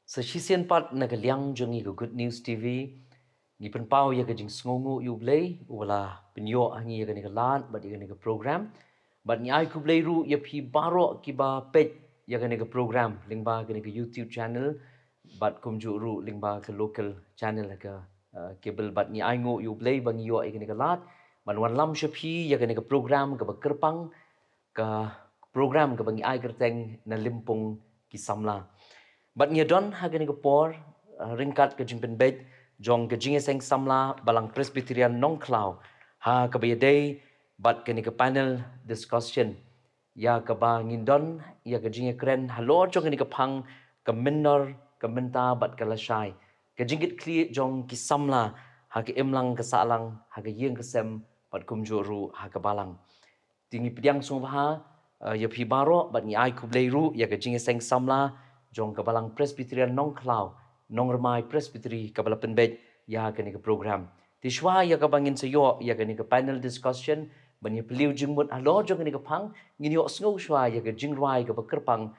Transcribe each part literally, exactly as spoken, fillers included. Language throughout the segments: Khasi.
Sa shisien pat na ka liang jong ngi ka Good News T V, ngi pynpaw ïa ka jingsngewnguh ïa U Blei, uba la pynïoh ha ngi ïa kane ka lad, bad ïa kane ka program. Bad ngi ai khublei ruh ïa phi baroh kiba peit ïa kane ka program, lyngba kane ka YouTube channel, bad kumjuh ruh lyngba ka local channel ha ka, uh, cable, bad ngi ai nguh ïa U Blei ba ngi ïoh ïa kane ka lad, ban wanlam sha phi ïa kane ka program kaba kyrpang, ka program kaba ngi ai kyrteng Na Limpung Ki Samla. Bad ngi don ha kane ka por, uh, ryngkat ka jingpynbeit jong ka Jingïaseng Samla Balang Presbyterian Nongkhlaw, ha kaba ïadei bad kane ka panel discussion, ïa kaba ngin don ïa ka jingïakren halor jong kane ka phang, ka mynnor, ka mynta bad ka lashai, ka jingkitkhlieh jong ki samla ha ka imlang ka sahlang, ha ka ïing ka sem, bad kumjuh ruh ha ka balang. Te ngi pdiang sngewbha, eh, ïa phi baroh, bad ngi ai khublei ruh ïa ka Jingïaseng Samla jong ka Balang Presbyterian Nongkhlaw, Nongrmai Presbytery, kaba la pynbeit ïa kane ka program. Te shuwa ïa kaba ngin sa ïoh ïa kane ka panel discussion, ban ïa plie jingmut halor jong kane ka phang, ngin ïohsngew shuwa ïa ka jingrwai kaba kyrpang,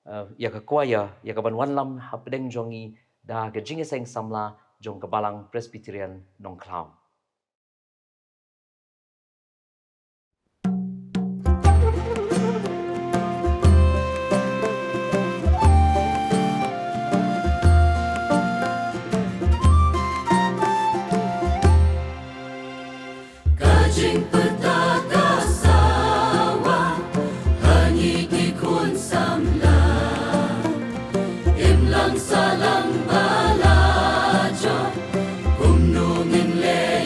eh, ïa ka choir, ïa kaban wanlam hapdeng jong ngi da ka Jingïaseng Samla jong ka Balang Presbyterian Nongkhlaw. Ka jingpyrta ka sawa ha ngi ki khun samla, imlang sahlang ba la jot, kumno ngin leh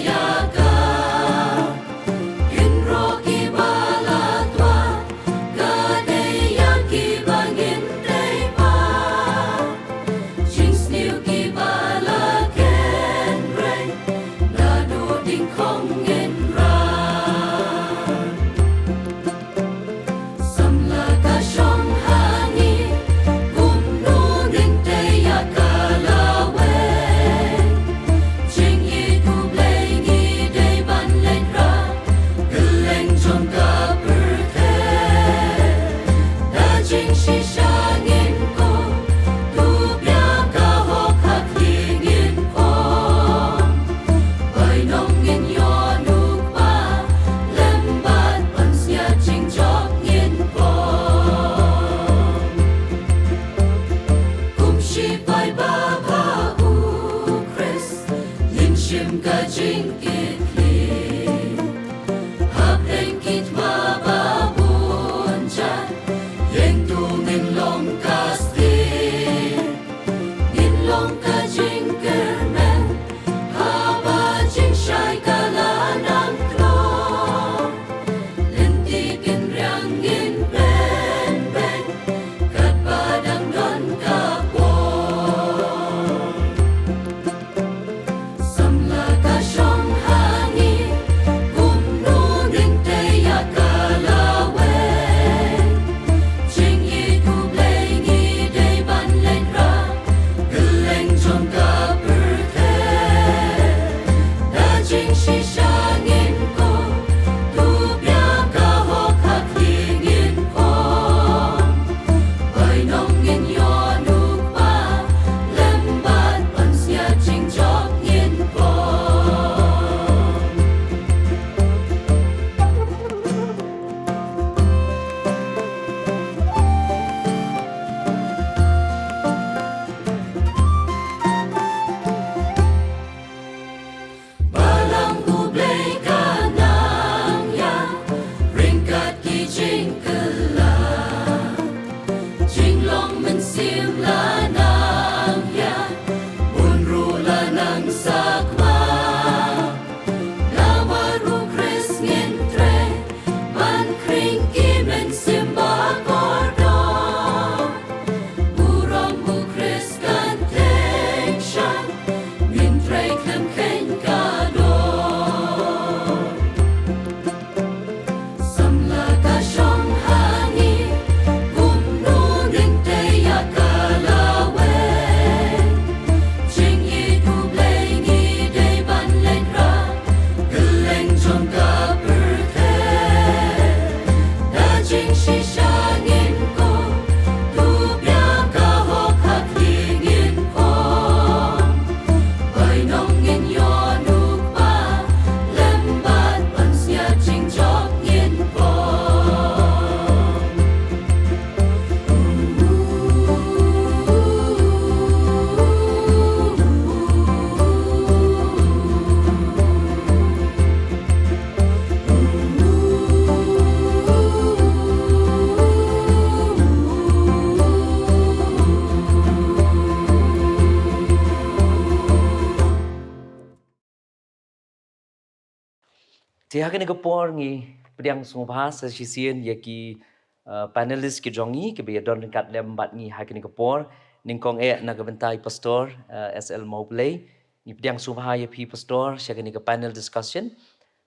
Te ha kane ka por ngi pdiang sngewbha sa shisien ïa ki, uh, panelist ki jong ngi kiba ïadon ryngkat lem bad ngi ha kane ka por. Nyngkong eh na ka bynta i Pastor, uh, S L Mawblei. Ngi pdiang sngewbha ïa phi Pastor sha kane ka panel discussion.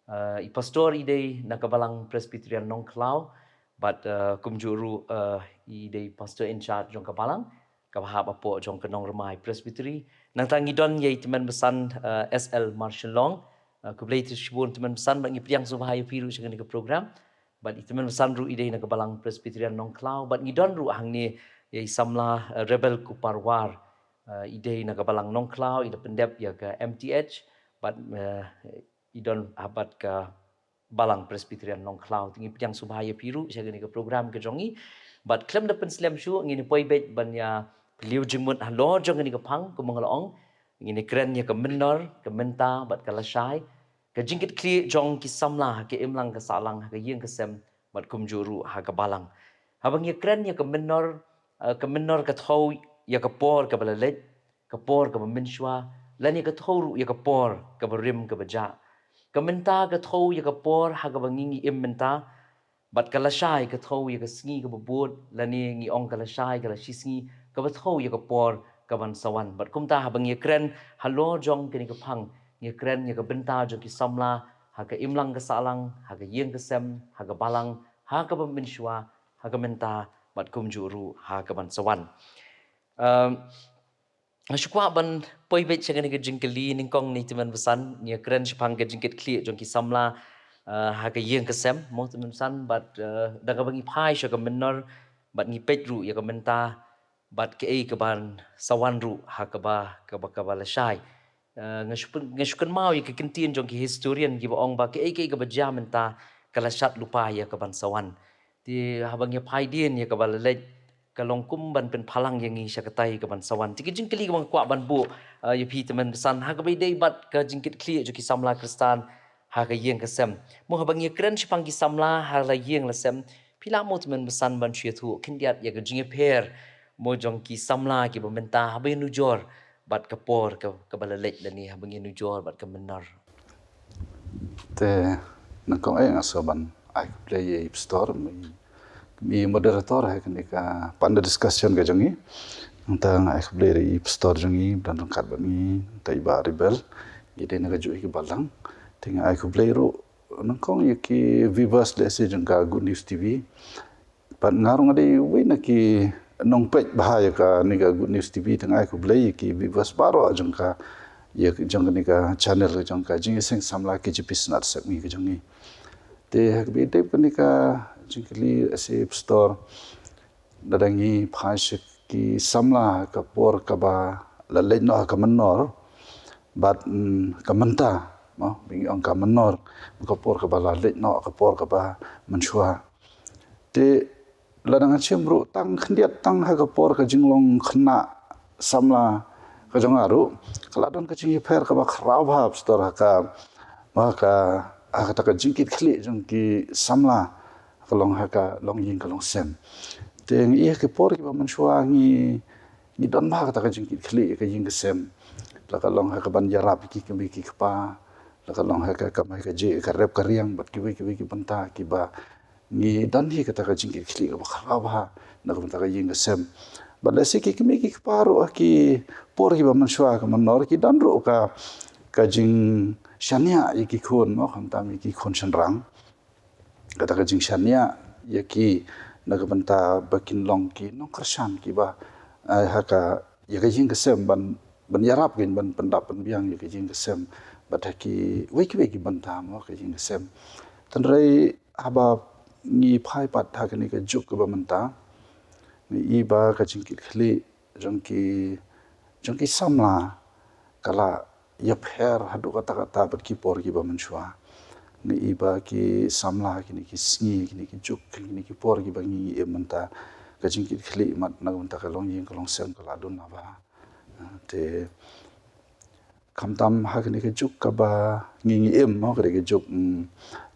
Uh, i Pastor i dei na ka Balang Presbyterian Nongkhlaw bad, uh, kumjuh ruh, uh, i dei Pastor in charge jong ka Balang kaba hap hapoh jong ka Nongrmai Presbytery. Nangta ngi don ïa i Tymmen Basan, uh, S L Marshallong. Uh, khublei shibun Tymmen Basan bad ngi pdiang sngewbha ïa phi ruh sha kane ka program. Bad i Tymmen Basan ruh i dei na ka Balang Presbyterian Nongkhlaw bad ngi don ruh hangne ïa i samla, uh, Rebel Kupar War. Uh, i dei na ka Balang Nongkhlaw, i da pyndep ïa ka M T H bad, uh, i don ha bad ka Balang Presbyterian Nongkhlaw. Te ngi pdiang sngewbha ïa phi ruh sha kane ka program ka jong ngi. Bad khlem da pynslem shuh ngin ïa poi beit ban ïa phylliew jingmut halor jong kane ka phang kumba nga la ong. Ngin ïa kren ïa ka mynnor, ka mynta bad ka lashai, ka jingkitkhlieh jong ki samla ha ka imlang ka sahlang, ha ka ïing ka sem bad kumjuh ruh ha ka Balang. Haba ngi ïa kren ïa ka mynnor, uh, ka mynnor ka thew ïa ka por kaba la leit, ka por kaba mynshuwa, lane ka thew ruh ïa ka por kaba rim kaba jah. Ka mynta ka thew ïa ka por ha kaba ngi ngi im mynta, bad ka lashai ka thew ïa ka sngi kaba bud, lane ngi ong ka lashai ka lashisngi kaba thew ïa ka por kaban sa wan. Bad kumta haba ngi ïa kren halor jong kane ka phang, ngi ïa kren ïa ka bynta jong ki samla ha ka imlang ka sahlang, ha ka ïing ka sem, ha ka Balang, ha kaba mynshuwa, ha ka mynta bad kumjuh ruh ha kaban sa wan. Um, Nga shu kwah ban poi beit sha kane ka jingkylli nyngkong na i Tymmen Basan, ngi ïa kren shaphang ka jingkitkhlieh jong ki samla, uh, ha ka ïing ka sem, mo Tymmen Basan, bad, uh, da kaba ngi phai sha ka mynnor, bad ngi peit ruh ïa ka mynta, bad kaei kaban sa wan ruh ha kaba, kaba, kaba lashai. Uh, nga shu pyn-, nga shu kynmaw ïa ka kyntien jong ki historian kiba ong ba kaei kaei kaba jia mynta ka la shad lypa ïa kaban sa wan. Te haba ngi phai dien ïa kaba la leit, ka long kum ban pynphalang ïa ngi sha katai kaban sa wan. Te ka jingkylli kaba nga kwah ban buh, uh, ïa phi Tymmen Basan, ha kaba ïadei bad ka jingkitkhlieh jong ki samla Khristan ha ka ïing ka sem. Mo haba ngi ïa kren shaphang ki samla ha la ïing la sem, phi lah mo Tymmen Basan ban shu ïathuh khyndiat ïa ka jingïapher mo jong ki samla kiba mynta haba ïanujor bad ka por ka, kaba la leit lane haba ngi ïanujor bad ka mynnor. Te nyngkong eh nga sngewbha ban ai khublei ïa i Pastor, i, i moderator ha kane ka panel discussion ka jong ngi. Nangta nga ai khublei ïa i Pastor jong ngi ba don ryngkat bad ngi, nangta i Bah Rebel, i dei na kajuh hi ka Balang. Te nga ai khublei ruh nyngkong ïa ki viewers lehse jong ka Good News T V. Bad nga ruh nga dei uwei na ki nongpeit bha ïa kane ka Good News T V, te nga ai khublei ïa ki viewers baroh jong ka, ïa jong kane ka channel jong ka Jingïaseng Samla K J P Synod Sepngi ka jong ngi. Te ha kaba ïadei bad kane ka jingkylli, lehse Pastor, lada ngi phai sha ki samla ha ka por kaba la leit noh ha ka mynnor bad, mm, ka mynta, mo, ba ngi ong ka mynnor, ka por kaba la leit noh, ka por kaba mynshuwa. Te lada ngan shim ruh tang khyndiat tang ha ka por ka jinglong khynnah samla ka jong nga ruh, ka la don ka jingïapher kaba khraw bha Pastor ha ka, ha ka, ha kata ka jingkitkhlieh jong ki samla ka long ha ka longïing ka longsem. Te ngi ïa ki por kiba mynshuwa ngi, ngi don bha kata ka jingkitkhlieh ka ïing ka sem. La ka long ha kaban ïarap ki kmie ki kpa, la ka long ha ka kamai kajih, ka rep ka riang bad kiwei kiwei ki bynta kiba ngi don hi kata ka jingkitkhlieh kaba khraw bha na ka bynta ka ïing ka sem. Bad lehse ki kmie ki kpa ruh ha ki por kiba mynshuwa ka mynnor ki don ruh ka, ka jingshaniah ïa ki khun, mo, khamtam ïa ki khun shynrang. Kata ka jingshaniah ïa ki na ka bynta ba kin long ki nongkyrshan kiba, eh, ha ka, ïa ka ïing ka sem ban, ban ïarap kin ban pyndap pynbiang ïa ka ïing ka sem bad ha kiwei kiwei ki bynta, mo, ka ïing ka sem. Hynrei haba ngi phai pat ha kane ka juk kaba mynta, ngi i ba ka jingkitkhlieh jong ki, jong ki samla ka la ïapher haduh katta katta bad ki por kiba mynshuwa. Ngi i ba ki samla kine ki sngi, kine ki juk, kine ki por kiba ngi, ngi im mynta, ka jingkitkhlieh mat na ka bynta ka longïing ka longsem ka la duna bha. Te khamtam ha kane ka juk kaba ngi, ngi im, mo, kane ka juk, mm,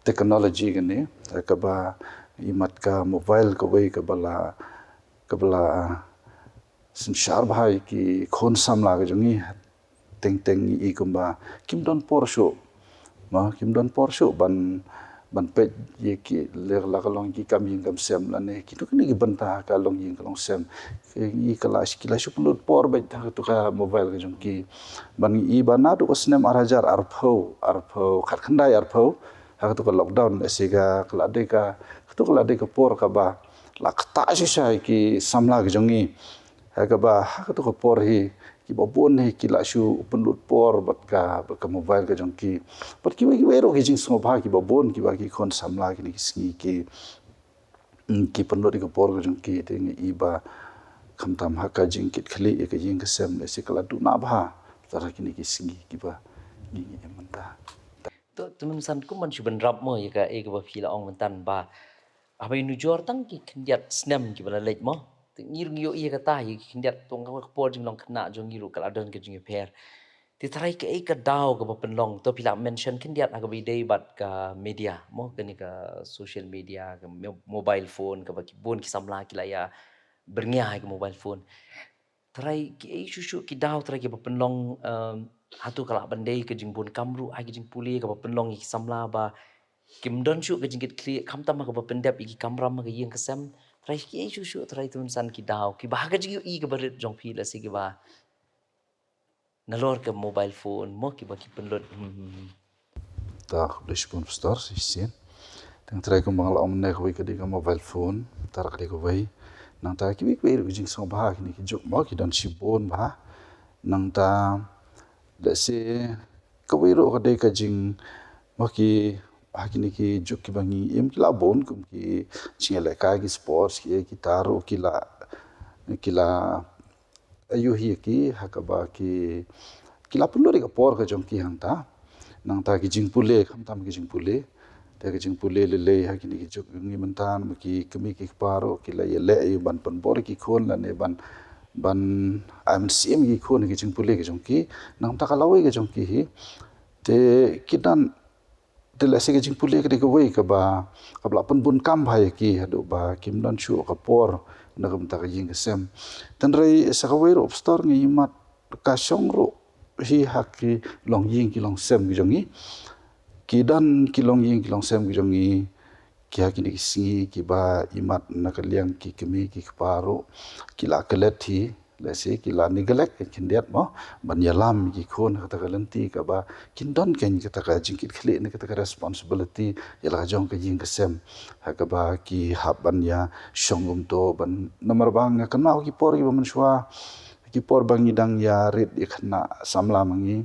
technology kane, kaba imat ka mobile kawei kaba la, kaba la synshar bha ïa ki khun samla ka jong ngi. Teng teng ngi i kumba kim don por shuh Ma kim don por shuh ban, ban peit ïa ki, la ka long ki kam ïing kam sem lane kito kine ki bynta ka long ïing ka long sem. Ki, ki la, ki la shu pynlut por beit ha kato ka mobile ka jong ki. Ban i ba naduh u snem ar hajar arphew, arphew, khatkhyndai arphew, ha kato ka lockdown, lehse ka, ka la dei ka, kato ka la dei ka por kaba la ktah shisha ïa ki samla ka jong ngi. Ha kaba, ha kato ka por hi, kiba bun hi ki la shu pynlut por bad ka, bad ka mobile ka jong ki. Bad kiwei kiwei ruh ki jingsngewbha kiba bun kiba ki khun samla kine ki sngi ki, mm, ki pynlut ïa ka por ka jong ki, te ngi i ba khamtam ha ka jingkitkhlieh ïa ka ïing ka sem, lehse ka la duna bha tang ha kine ki sngi kiba ngi, ngi im mynta. To, te mynsan kum ban shu bynrap mo ïa kaei kaba phi la ong mynta ba haba ïa nujor tang ki khyndiat snem kiba la leit mo. Te ngi ruh ngi ïohi ïa kata, ïa ki khyndiat, tang ka por jinglong khynnah jong ngi ruh ka la don ka jingïapher. Te tharai kaei ka daw kaba pynlong, to phi la mention khyndiat ha kaba ïadei bad ka media mo, kane ka social media, ka mo-, mobile phone, kaba ki bun ki samla ki la ïa byrngeh ha ka mobile phone. Tharai kiei shuh shuh ki daw tharai kiba pynlong, um, hato ka lah ban dei ka jingbun kam ruh ha ki jingpule kaba pynlong ïa ki samla ba kim don shuh ka jingkitkhlieh, khamtam ha kaba pyndep ïa ki kamram ha ka ïing ka sem. Tharai kiei shuh shuh tharai te mynsan ki daw kiba ha ka jingïohi kaba rit jong phi, lehse kiba nalor ka mobile phone mo kiba ki pynlut. Hmm, hmm, hmm. Ta, khublei shibun pastor, shisien. Tang tharai kumba nga la ong mynne, kawei ka dei ka mobile phone, ta ka dei kawei. Nangta kiwei kiwei ruh ki jingsngewbha kine ki juk mo ki don shibun bha. Nangta lehse kawei ruh ka dei ka jing mo ki, ha kine ki juk kiba ngi im ki la bun, kum ki jingïalehkai ki sports ki, kita ruh ki la, ki la ïohi ïa ki ha kaba ki, ki la pynlut ïa ka por ka jong ki hangta. Nangta ki jingpule, khamtam ki jingpule. Te ki jingpule lei lei ha kine ki juk ngi mynta, ma ki kmie ki kpa ruh ki la ïaleh ïa ban pynbor ïa ki khun lane ban, ban ai mynsiem ïa ki khun ha ki jingpule ka jong ki. Nangta ka lawei ka jong ki hi, te ki don, te lehse ka jingpule ka dei kawei kaba, kaba la pynbun kam bha ïa ki haduh ba kim don shuh ka por na ka bynta ka ïing ka sem. Tang tharai sa kawei ruh pastor, ngi ïohi mat ka shong ruh hi ha ki longïing ki longsem ki jong ngi. Ki don ki longïing ki longsem ki jong ngi, ki ha kine ki sngi kiba ïohi mat na ka liang ki kmie ki kpa ruh ki la klet hi, lehse ki la neglect, ki khyndiat mo ban ïalam ïa ki khun ha kata ka lynti kaba kin don keiñ kata ka jingkitkhlieh ne kata ka responsibility ïa la ka jong ka ïing ka sem, ha kaba ki hap ban ïashong kumto ban, namar ba nga kynmaw ki por kiba mynshuwa, ki por ba ngi dang ïarit ïakhynnah samla ma ngi,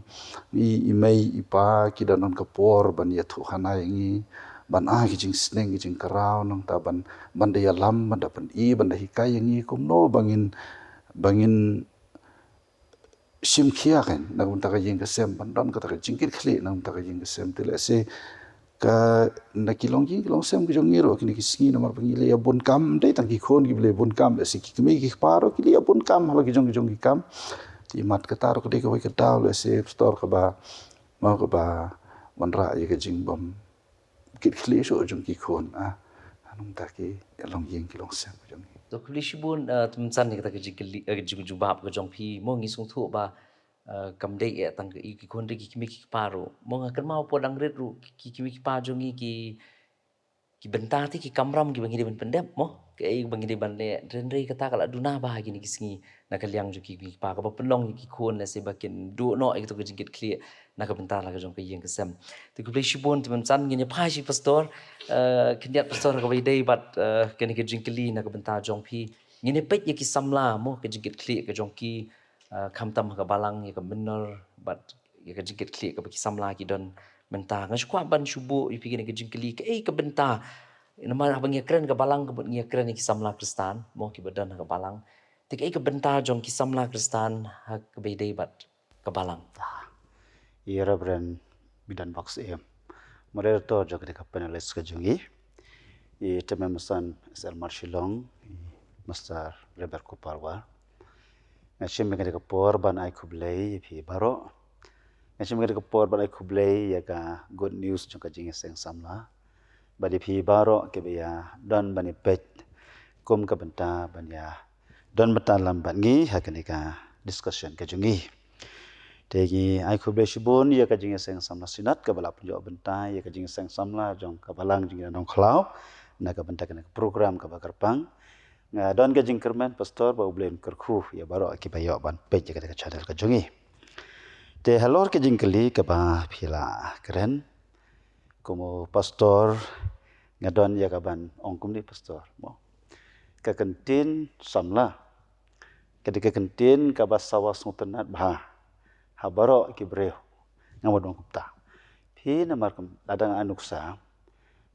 i, i mei i pa ki dang don ka por ban ïathuhkhana ïa ngi, ban ai ki jingsneng ki jingkraw, nangta ban, ban da ïalam, ban da pyni, ban da hikai ïa ngi kumno ba ngin, ba ngin shim khia keiñ na ka bynta ka ïing ka sem, ban don kata ka jingkitkhlieh na ka bynta ka ïing ka sem. Te lehse ka, na ki longïing ki longsem ki jong ngi ruh kine ki sngi, namar ba ngi la ïa bun kam, ym dei tang ki khun kiba la ïa bun kam, lehse ki kmie ki kpa ruh ki la ïa bun kam ha la ki jong ki jong ki kam. Te mat kata ruh ka dei kawei ka daw lehse pastor kaba, mo, kaba wanrah ïa ka jingbym kit khlieh shuh jong ki khun, ah, ha nangta ki longïing ki longsem ki jong ngi. To khublei shibun, ah, te mynsan ïa kata ka jingkylli, ah, jing, jingjubab ka jong phi, mo, ngi sngewthuh ba, ah, kam dei eh tang ki, ki khun, dei ki kmie ki kpa ruh. Mo, nga kynmaw por dang rit ruh ki, ki kmie ki kpa jong ngi ki, ki bynta te ki kamram kiba ngi dei ban pyndep, mo, kaei ba ngi dei ban leh, hynrei kata ka la duna bha ha kine ki sngi na ka liang jong ki kmie ki kpa, kaba pynlong ïa ki khun lehse ba kin duh noh ïa kato ka jingkitkhlieh na ka bynta la ka jong ka ïing ka sem. Te khublei shibun, te mynsan ngin ïa phai sha i pastor, eh, khyndiat pastor, kaba ïadei bad, eh, kane ka jingkylli na ka bynta jong phi. Ngin ïa peit ïa ki samla, mo, ka jingkitkhlieh ka jong ki, eh, khamtam ha ka balang, ïa ka mynnor bad ïa ka jingkitkhlieh kaba ki samla ki don mynta. Nga shu kwah ban shu buh ïa phi kane ka jingkylli, kaei ka bynta, namar haba ngi ïakren ka balang ka mut ngi ïakren ïa ki samla Khristan, mo, kiba don ha ka balang. Te kaei ka bynta jong ki samla Khristan ha kaba ïadei bad ka balang? I Reverend Bidan Box Em, moderator jong kane ka panelist ka jong ngi, i Tymmen Basan S L Marshillong, i Master Reverend Kupar War. Nga shim ïa kane ka por ban ai khublei ïa phi baroh. Nga shim ïa kane ka por ban ai khublei ïa ka Good News jong ka jingïaseng samla. Bad ïa phi baroh kiba ïa don ban ïa peit kum ka bynta ban ïa don bynta lam bad ngi ha kane ka discussion ka jong ngi. Te ngi ai khublei shibun ïa ka jingïaseng samla Synod kaba la pynïoh bynta ïa ka jingïaseng samla jong ka Balang jong ngi Nongkhlaw na ka bynta kane ka program kaba kyrpang. Nga don ka jingkyrmen, Pastor, ba U Blei un kyrkhu ïa baroh kiba ïoh ban peit ïa kane ka channel ka jong ngi. Te halor ka jingkylli kaba phi la kren, kum u Pastor, nga don ïa kaban ong kumne, Pastor, mo. Ka kyntien samla ka dei ka kyntien kaba sawa sngewtynnad bha ha baroh ki briew. Nga mut ong kumta. Phi, namar kum lada nga nuksa,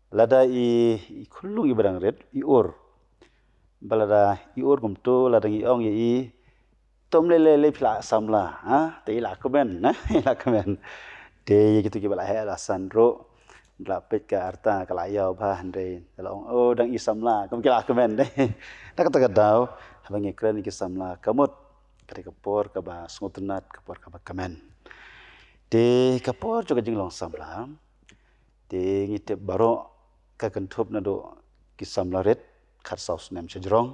lada i, i khunlung iba dang rit i ur, ba lada i ur kumto, lada ngi ong ïa i, to ym lei lei lei phi la samla, ha? Te i la kmen, ha? I la kmen. Te ïa kito kiba la heh la san ruh, la peit ka rta ka la ïaw bha, hynrei la ong, oh, dang i samla, kum ki la kmen de. Na kata ka daw, haba ngi kren ïa ki samla, ka mut ka dei ka por kaba sngewtynnad, ka por kaba kmen. Te ka por jong ka jinglong samla, te ngi tip baroh ka kynthup naduh ki samla rit, khatsaw snem shajrong.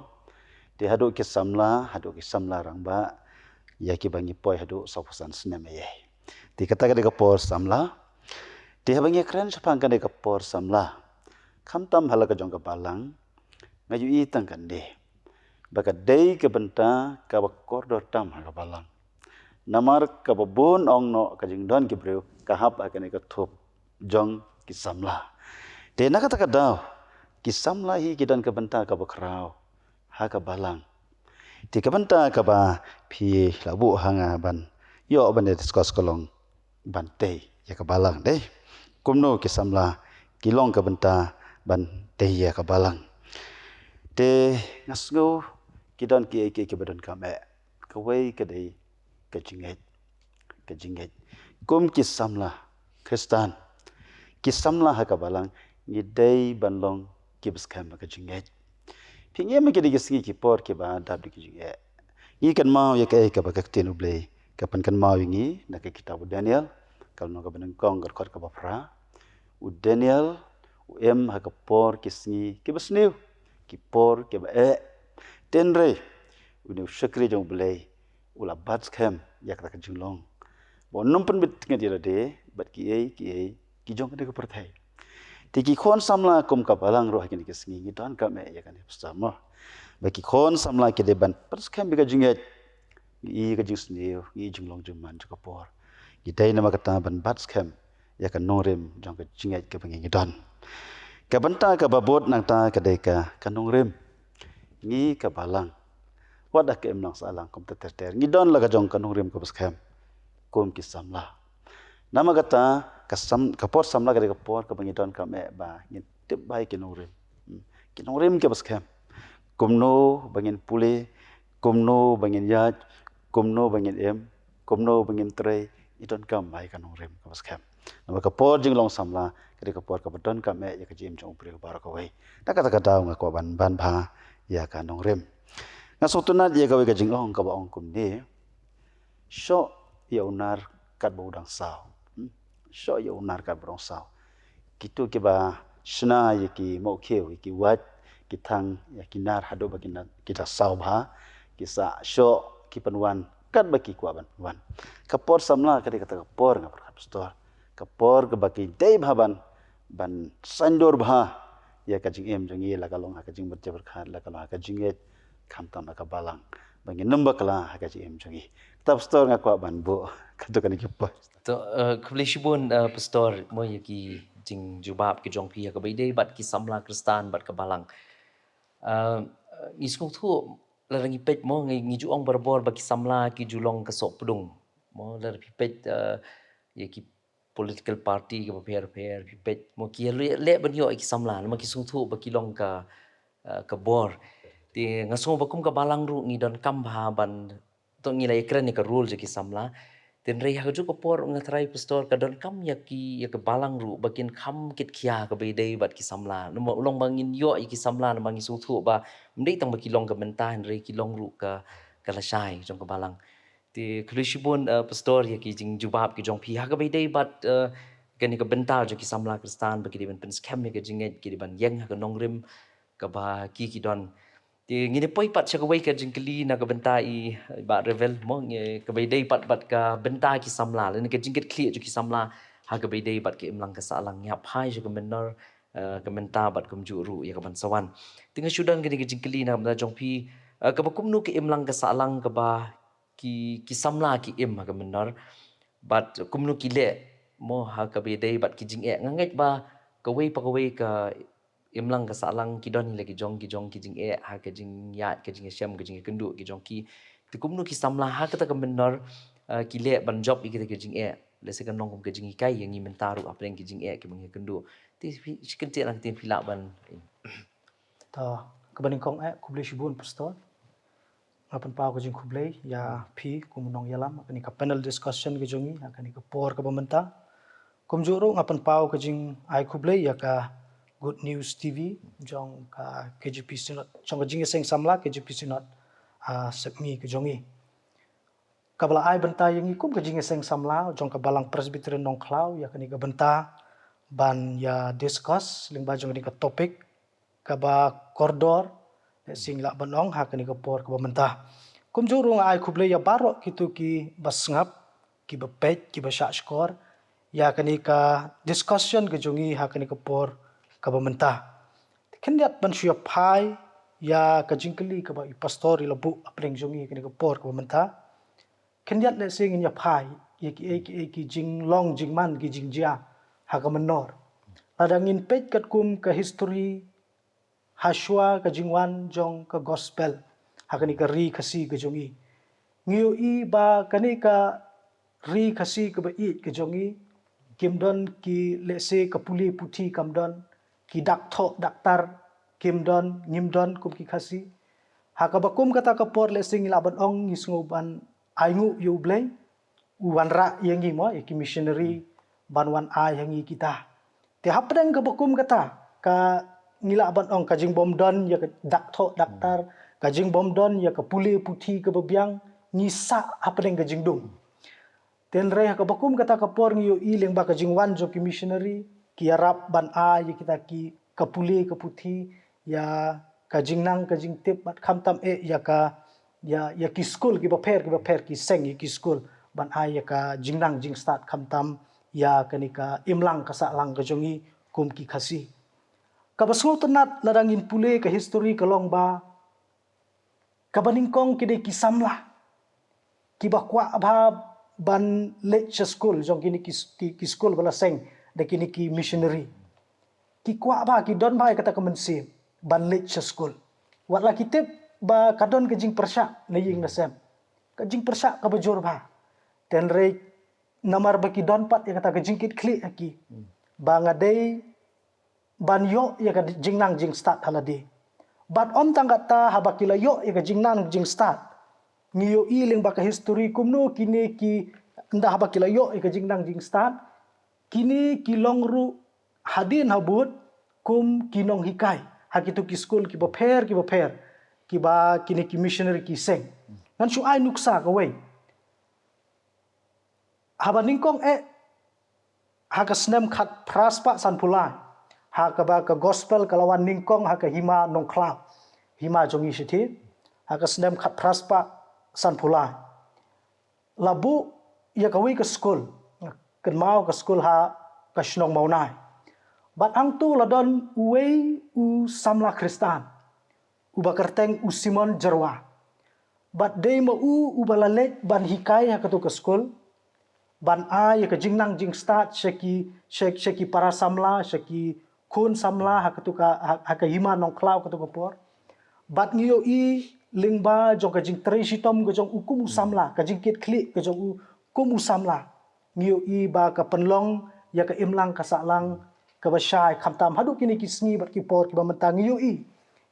Te haduh ki samla, haduh ki samla rangbah, ïa kiba ngi poi haduh sawphew san snem eiei. Te kata ka dei ka por samla. Te haba ngi kren shaphang kane ka por samla, khamtam ha la ka jong ka Balang, nga ïohi tang kane, ba ka dei ka bynta kaba kordor tam ha ka Balang. Namar kaba bun ong noh ka jingdon ki briew ka hap ha kane ka thup jong ki samla. Te na kata ka daw, ki samla hi ki don ka bynta kaba khraw ha ka Balang. Te ka bynta kaba phi la buh ha nga ban ïoh ban ïa discuss ka long ban tei ïa ka Balang de. Kumno ki samla ki long ka bynta ban tei ïa ka Balang. Te nga sngew ki don kiei kiei kiba donkam eh. Kawei ka dei ka jingngeit. Ka jingngeit. Kum ki samla Khristan, ki samla ha ka Balang, ngi dei ban long kiba skhem ha ka jingngeit. Phi ngeit ma ki dei ki sngi ki por kiba dap da ki jingeh. Ngi kynmaw ïa kaei kaba ka ktien U Blei ka pynkynmaw ïa ngi na ka kitab u Daniel, ka lynnong kaba nyngkong, ka dkhot kaba phra. U Daniel u im ha ka por ki sngi kiba sniew, ki por kiba eh. Hynrei une u shakri jong U Blei u la bat skhem ïa kata ka jinglong, ba un ym pynbit tnget ïa lade bad kiei kiei ki jong kane ka pyrthei. Te ki khun samla kum ka Balang ruh ha kine ki sngi ngi donkam eh ïa kane, Pastor, mo. Ba ki khun samla ki dei ban pynskhem ïa ka jingngeit, ngi i ka jingsniew, ngi i jinglong jingman jong ka por. Ngi dei namar kata ban bat skhem ïa ka nongrim jong ka jingngeit kaba ngi ngi don. Ka bynta kaba bud nangta ka dei ka, ka nongrim. Ngi ka Balang, wat ha ka imlang sahlang kumta ter ter, ngi don la ka jong ka nongrim kaba skhem kum ki samla. Namar kata ka sam, ka por samla ka dei ka por kaba ngi donkam eh ba ngin tip bha ïa ki nongrim. Hmm. Ki nongrim kiba skhem. Kumno ba ngin pule, kumno ba ngin ïaid, kumno ba ngin im, kumno ba ngin trei, ngi donkam bha ïa ka nongrim kaba skhem. Namar ka por jinglong samla ka dei ka por kaba donkam eh ïa ka jingim jong u briew baroh kawei. Na kata ka daw nga kwah ban ban bha ïa ka nongrim. Nga sngewtynnad ïa kawei ka jingong kaba ong kumne: Shoh ïa u nar katba u dang saw. Hmm? Shoh ïa u nar katba u dang saw. Kito kiba shna ïa ki mawkhiew, ïa ki wait, ki thang, ïa ki nar haduh ba ki na, ki da saw bha, ki sa shoh, ki pynwan katba ki kwah ban pynwan. Ka por samla ka dei kata ka por, nga pyrkhat, Pastor, ka por kaba ki dei bha ban, ban saiñdur bha ïa ka jingim jong ngi, la ka long ha ka jingmut jingpyrkhat, la ka long ha ka jingngeit, khamtam ha ka Balang, ba ngin ym bakla ha ka jingim jong ngi. Te Pastor, nga kwah ban buh katto katne ki por. To, eh, khublei shibun, eh, Pastor, mo, ïa ki jingjubab ki jong phi ha kaba ïadei bad ki samla Khristan bad ka Balang. Eh, ngi sngewthuh, lada ngi peit, mo, ngi, ngi ju ong barabor ba ki samla ki ju long ka sohpdung. Mo, lada phi peit, eh, ïa ki political party kiba pher pher, phi peit, mo, ki ïa leh, leh ban ïoh ïa ki samla, namar ki sngewthuh ba ki long ka, eh, ka bor. Te nga sngew ba kum ka Balang ruh ngi donkam bha ban, to ngi la ïakren ïa ka role jong ki samla. Te hynrei ha kajuh ka por, nga tharai, Pastor, ka donkam ïa ki, ïa ka Balang ruh ba kin kham kit khia ha kaba ïadei bad ki samla. Namar u long ba ngin ïoh ïa ki samla, namar ngi sngewthuh ba ym dei tang ba ki long ka bynta, hynrei ki long ruh ka, ka lashai jong ka Balang. Te khublei shibun, eh, Pastor, ïa ki jingjubab ki jong phi ha kaba ïadei bad, eh, kane ka bynta jong ki samla Khristan ba ki dei ban pynskhem ïa ka jingngeit, ki dei ban ïeng ha ka nongrim kaba ki, ki don. Te ngin ïa poi pat sha kawei ka jingkylli na ka bynta i Bah Revel mo, ngi kaba ïadei pat bad ka bynta ki samla lane ka jingkitkhlieh jong ki samla ha kaba ïadei bad ka imlang ka sahlang. Ngi ïa phai sha ka mynnor, eh, ka mynta bad kumjuh ruh ïa ka ban sa wan. Te nga shu don kane ka jingkylli na ka bynta jong phi, eh, kaba kumno ka imlang ka sahlang kaba ki, ki samla ki im ha ka mynnor bad kumno ki leh mo ha kaba ïadei bad ki jingeh. Nga ngeit ba kawei pa kawei ka imlang ka sahlang ki don hi la ki jong ki jong ki jingeh ha ka jingïaid, ka jingïashem, ka jingïakynduh ki jong ki. Te kumno ki samla ha kata ka mynnor, eh, ki leh ban jop ïa kita ki jingeh. Lehse kan long kum ka jinghikai ïa ngi mynta ruh hapdeng ki jingeh kiba ngi ïakynduh. Te phi, shi kyntien lang te phi lah ban. Ta, kaba nyngkong eh, khublei shibun Pastor. Nga pynpaw ka jingkhublei ïa phi kum u nongïalam ha kane ka panel discussion ka jong ngi ha kane ka por kaba mynta. Kumjuh ruh nga pynpaw ka jingai khublei ïa ka Good News T V jong ka K J P Synod, jong ka Jingïaseng Samla K J P Synod, ah, Sepngi ka jong ngi. Kaba la ai bynta ïa ngi kum ka Jingïaseng Samla jong ka Balang Presbyterian Nongkhlaw ïa kane ka bynta ban ïa discuss lyngba jong kane ka topic kaba kordor, lehse ngi lah ban ong ha kane ka por kaba mynta. Kumjuh ruh nga ai khublei ïa baroh kito kiba sngap, kiba peit, kiba shahshkor ïa kane ka discussion ka jong ngi ha kane ka por kaba mynta. Khyndiat ban shu ïa phai ïa ka jingkylli kaba i Pastor i la buh hapdeng jong ngi ha kane ka por kaba mynta. Khyndiat lehse ngin ïa phai ïa kiei kiei ki jinglong jingman ki jingjia ha ka mynnor. Lada ngin peit katkum ka history hashwa ka jingwan jong ka gospel ha kane ka ri Khasi ka jong ngi, ngi ïohi ba kane ka ri Khasi kaba ïeit ka jong ngi, kim don ki, lehse ka pule puthi kam don, ki dak thoh daktar kim don, ngim don kum ki Khasi. Ha kaba kum kata ka por lehse ngi lah ban ong ngi sngew ban ainguh ïa U Blei u wanrah ïa ngi mo, ïa ki missionary ban wan ai ha ngi kita. Te hapdeng kaba kum kata, ka ngi lah ban ong ka jingbym don ïa ka dak thoh daktar, ka jingbym don ïa ka pule puthi kaba biang, ngi sah hapdeng ka jingdum. Hynrei ha kaba kum kata ka por ngi ïohi lyngba ka jingwan jong ki missionary, ki ïarap ban ai ïa kita ki, ka pule ka puthi, ïa ka jingnang ka jingtip bad khamtam eh ïa ka, ïa, ïa ki skul kiba pher kiba pher, ki seng ïa ki skul ban ai ïa ka jingnang jingstad khamtam ïa kane ka imlang ka sahlang ka jong ngi kum ki Khasi. Kaba sngewtynnat lada ngin pule ka history ka long ba kaba nyngkong ki dei ki samla kiba kwah bha ban leit sha skul jong kine ki, ki, ki skul ba la seng da kine ki missionary. Ki kwah bha, ki don bha ïa kata ka mynsiem ban leit sha skul. Wat la ki tip ba ka don ka jingpyrshah na ïing na sem, ka jingpyrshah kaba jur bha. Hynrei namar ba ki don pat ïa kata ka jingkitkhlieh ha ki ba nga dei ban ïoh ïa ka jingnang jingstad ha lade. Bad ym tang kata, haba ki la ïoh ïa ka jingnang jingstad, ngi ïohi lyngba ka history kumno kine ki, ynda haba ki la ïoh ïa ka jingnang jingstad, kine ki long ruh hadien habud kum ki nonghikai ha kito ki skul kiba pher kiba pher kiba kine ki missionary ki seng. Ngan shu ai nuksa kawei. Haba nyngkong eh, ha ka snem khatphra spah sanphew lai, ha kaba ka gospel ka la wan nyngkong ha ka hima Nongkhlaw, hima jong ngi shithi, ha ka snem khatphra spah sanphew lai, la buh ïa kawei ka skul, kynmaw ka skul ha ka shnong Mawnai. Bad hangto la don uwei u samla Khristan uba kyrteng u Simon Jerwa. Bad dei ma u uba la leit ban hikai ha kato ka skul, ban ai ïa ka jingnang jingstad sha ki, sha, sha ki para samla, sha ki khun samla ha kato ka, ha, ha ka hima Nongkhlaw kato ka por. Bad ngi ïohi lyngba jong ka jingtrei shitom ka jong u kum u samla, ka jingkitkhlieh ka jong u kum u samla, ngi ïohi ba ka pynlong ïa ka imlang ka sahlang kaba shai, khamtam haduh kine ki sngi bad ki por kiba mynta ngi ïohi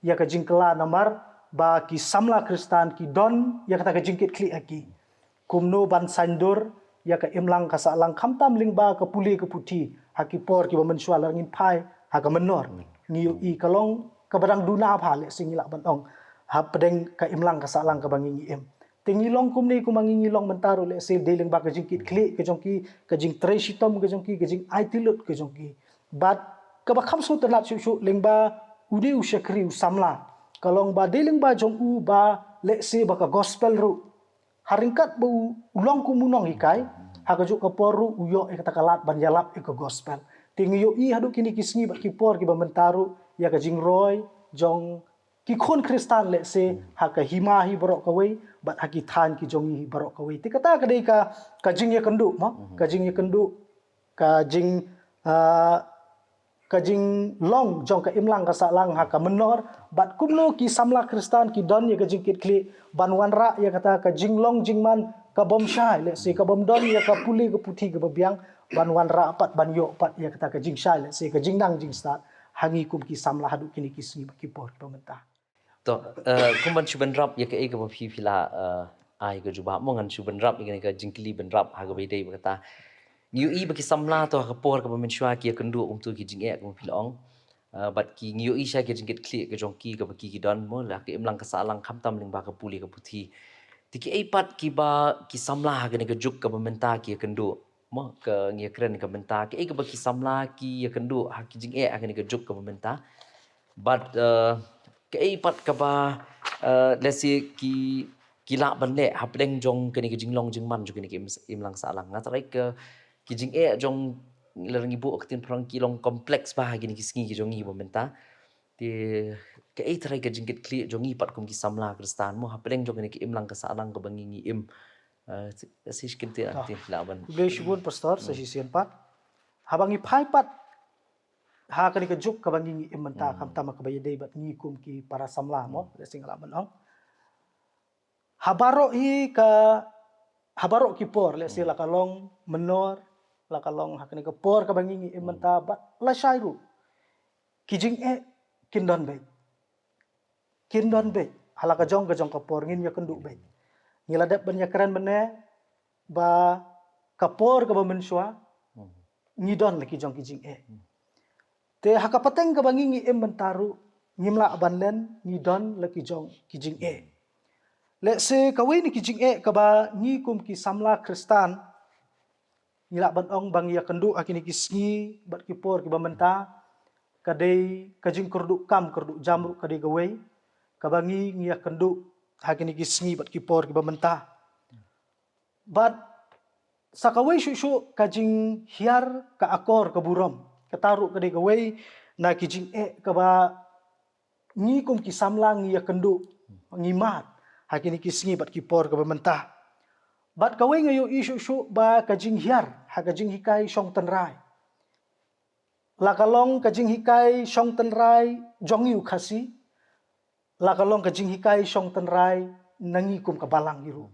ïa ka jingkylla namar ba ki samla Khristan ki don ïa kata ka jingkitkhlieh ha ki kumno ban saiñdur ïa ka imlang ka sahlang, khamtam lyngba ka pule ka puthi ha ki por kiba mynshuwa. Lada ngin phai ha ka mynnor, ngi ïohi ka long kaba dang duna bha, lehse ngi lah ban ong, hapdeng ka imlang ka sahlang kaba ngi, ngi im. Te ngi long kumne kumba ngi, ngi long mynta ruh, lehse dei lyngba ka jingkitkhlieh ka jong ki, ka jingtrei shitom ka jong ki, ka jingaiti lut ka jong ki. Bad kaba kham sngewtynnat shuh shuh lyngba une u shakri, u samla, ka long ba dei lyngba jong u ba lehse ba ka gospel ruh, ha ryngkat ba u, u long kum u nonghikai, ha kajuh ka por ruh u ïoh ïa kata ka lad ban ïalap ïa ka gospel. Te ngi ïohi haduh kine ki sngi bad ki por kiba mynta ruh ïa ka jingroi jong ki khun Khristan lehse ha ka hima hi baroh kawei bad ha ki thaiñ ki jong ngi hi baroh kawei. Te kata ka dei ka, ka jingïakynduh mo, ka jingïakynduh, ka jing, ah, ka jinglong jong ka imlang ka sahlang ha ka mynnor, bad kumno ki samla Khristan ki don ïa ka jingkitkhlieh ban wanrah ïa kata ka jinglong jingman ka bym shai, lehse ka bym don ïa ka pule ka puthi kaba biang, ban wanrah pat, ban ïoh pat ïa kata ka jingshai, lehse ka jingnang jingstad ha ngi kum ki samla haduh kine ki sngi bad ki por kiba mynta. To, eh, kum ban shu bynrap ïa kaei kaba phi phi la, eh, ai ka jubab mo, ngan shu bynrap ïa kane ka jingkylli bynrap ha kaba ïadei bad kata. Ngi ïohi ba ki samla to ha ka por kaba mynshuwa ki ïakynduh kumto ki jingeh kumba phi la ong. Eh, bad ki, ngi ïohi shai ka jingkitkhlieh ka jong ki kaba ki ki don mo, la ka imlang ka sahlang khamtam lyngba ka pule ka puthi. Te kiei pat kiba ki samla ha kane ka juk kaba mynta ki ïakynduh mo, ka ngi ïakren ka mynta, kiei kaba ki samla ki ïakynduh ha ki jingeh ha kane ka juk kaba mynta. Bad, eh, kaei pat kaba, eh, lehse ki, ki lah ban leh hapdeng jong kane ka jinglong jingman jong kane ka im-, imlang sahlang. Nga tharai ka, ki jingeh jong, lada ngi buh ka ktien phareng, ki long complex bha ha kine ki sngi ki jong ngi ba mynta. Te kaei tharai ka jingkitkhlieh jong ngi pat kum ki samla Khristan mo hapdeng jong kane ka imlang ka sahlang kaba ngi ngi im. Eh, si, si shi kyntien, ah, ktien phi lah ban. Khublei shibun Pastor, sa shisien pat. Haba ngi phai pat ha kane ka juk kaba ngi ngi im mynta, khamtam ha kaba ïadei bad ngi kum ki para samla mo, lehse nga lah ban ong. Ha baroh hi ka, ha baroh ki por, lehse la ka long mynnor, la ka long ha kane ka por kaba ngi ngi im mynta bad lashai ruh, ki jingeh kin don beit. Kin don beit. Ha la ka jong ka jong ka por ngin ïakynduh beit. Ngi la dep ban ïakren mynne ba ka por kaba mynshuwa ngi don la ki jong ki jingeh. Te ha ka pateng kaba ngi ngi im mynta ruh, ngim lah ban len, ngi don la ki jong ki jingeh. Lehse kawei na ki jingeh kaba ngi kum ki samla Khristan ngi lah ban ong ba ngi ïakynduh ha kine ki sngi bad ki por kiba mynta, ka dei ka jingkyrduh kam kyrduh jam ruh ka dei kawei kaba ngi ngi ïakynduh ha kine ki sngi bad ki por kiba mynta. Bad sa kawei shuh shuh ka jinghiar ka akor ka burom. Kata ruh ka dei kawei na ki jingeh kaba ngi kum ki samla ngi ïakynduh, ngi mad ha kine ki sngi bad ki por kaba mynta. Bad kawei nga ïohi shuh shuh ba ka jinghiar ha ka jinghikai shong tynrai. La ka long ka jinghikai shong tynrai jong ngi u Khasi, la ka long ka jinghikai shong tynrai na ngi kum ka balang hi ruh.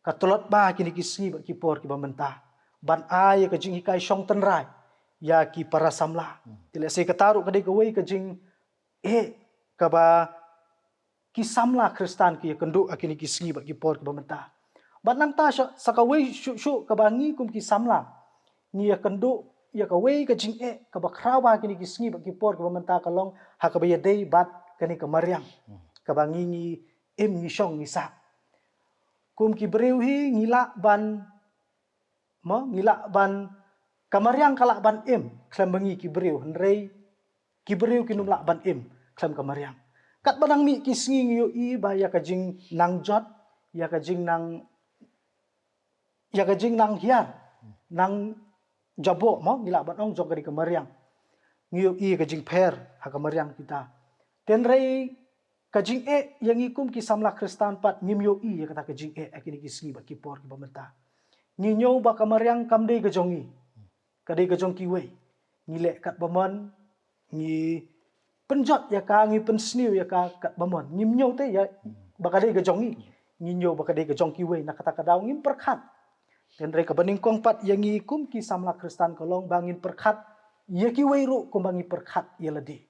Ka tlot bha kine ki sngi bad ki por kiba mynta ban ai ïa ka jinghikai shong tynrai ïa ki para samla. Te lehse kata ruh ka dei kawei ka jingeh kaba ki samla Khristan ki ïakynduh ha kine ki sngi bad ki por kiba mynta. Bad nangta sa, sa kawei shuh shuh kaba ngi kum ki samla ngi ïakynduh ïa kawei ka jingeh kaba khraw ha kine ki sngi bad ki por kiba mynta ka long ha kaba ïadei bad kane ka mariang kaba ngi ngi im ngi shong ngi sah. Kum ki briew hi ngi lah ban Mo, ngi lah ban, ka mariang ka lah ban im khlem ba ngi ki briew, hynrei ki briew kin ym lah ban im khlem ka mariang. Katba nang mih ki sngi ngi ïohi ba ïa ka jingnang jot, ïa ka jingnang, ïa ka jingnang hiar, nang jaboh mo, ngi lah ban ong jong ka dei ka mariang. Ngi ïohi ka jingpher ha ka mariang kita. Te hynrei ka jingeh ïa ngi kum ki samla Khristan pat ngim ïohi ïa kata ka jingeh ha kine ki sngi bad ki por kiba mynta. Ngi ñiew ba ka mariang kam dei ka jong ngi, ka dei ka jong kiwei. Ngi leh katba mon, ngi pynjot ïa ka, ngi pynsniew ïa ka katba mon. Ngim ñiew te ïa ba ka dei ka jong ngi. Ngi ñiew ba ka dei ka jong kiwei, na kata ka daw ngim pyrkhat. Te hynrei kaba nyngkong pat ïa ngi kum ki samla Khristan ka long ba ngin pyrkhat ïa kiwei ruh kumba ngi pyrkhat ïa lade.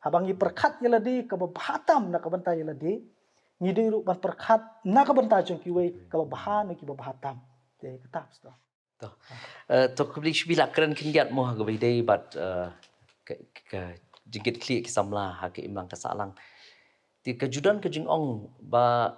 Haba ngi pyrkhat ïa lade kaba bha tam na ka bynta ïa lade, ngi dei ruh ban pyrkhat na ka bynta jong kiwei kaba bha na kiba bha tam. Te kata, Pastor. To. Eh, to khublei shibun, la kren khyndiat mo ha kaba ïadei bad, eh, ka, ka jingkitkhlieh ki samla ha ka imlang ka sahlang. Te ka ju don ka jingong ba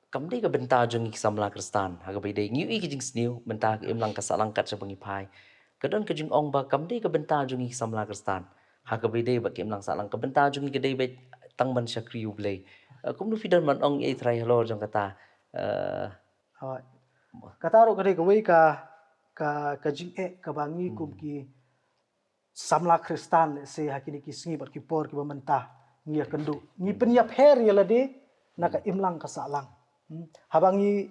kam dei ka bynta jong ngi ki samla Khristan ha kaba ïadei, ngi ïohi ka jingsniew mynta ha ka imlang ka sahlang kat shaba ngi phai. Ka don ka jingong ba kam dei ka bynta jong ngi ki samla Khristan ha kaba ïadei bad ka imlang sahlang, ka bynta jong ngi ka dei bad tang ban shakri U Blei. Eh, kumno phi don ban ong ei trai halor jong kata? Eh, Hooid. Kata ruh ka dei kawei ka, ka, ka jingeh kaba ngi kum ki samla Khristan, lehse ha kine ki sngi bad ki por kiba mynta ngi ïakynduh, ngi pynïapher ïa lade na ka imlang ka sahlang. Hmm. Haba ngi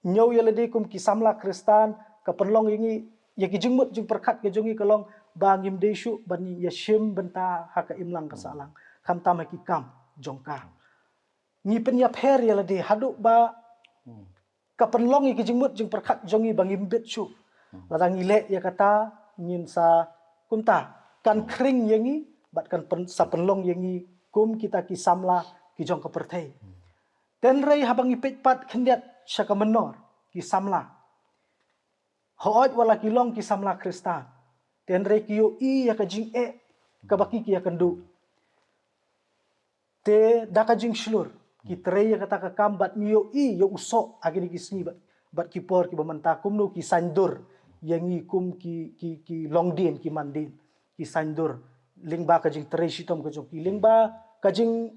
ñiew ïa lade kum ki samla Khristan, ka pynlong ïa ngi, ïa ki jingmut jingpyrkhat ka jong ngi ka long ba ngim dei shuh ban ïashim bynta ha ka imlang ka sahlang, khamtam ha ki kam jong ka. Ngi pynïapher ïa lade haduh ba ka pynlong ïa ki jingmut jingpyrkhat jong ngi ba ngim bit shuh. Lada ngi leh ïa kata, ngin sa, kumta, kan khring ïa ngi bad kan pyn-, sa pynlong ïa ngi kum kita ki samla ki jong ka pyrthei. Tynrai haba ngi peit pat khyndiat sha ka mynnor, ki samla, hooid, wat la ki long ki samla Khristan, tynrai ki ïohi ïa ka jingeh kaba ki, ki ïakynduh. Te da ka jingshlur ki trei ïa kata ka kam bad ngi ïohi ïa u soh ha kine ki sngi bad, bad ki por kiba mynta, kumno ki saiñdur ïa ngi kum ki, ki, ki longdien ki mandien, ki saiñdur lyngba ka jingtrei shitom ka jong ki, lyngba ka jing,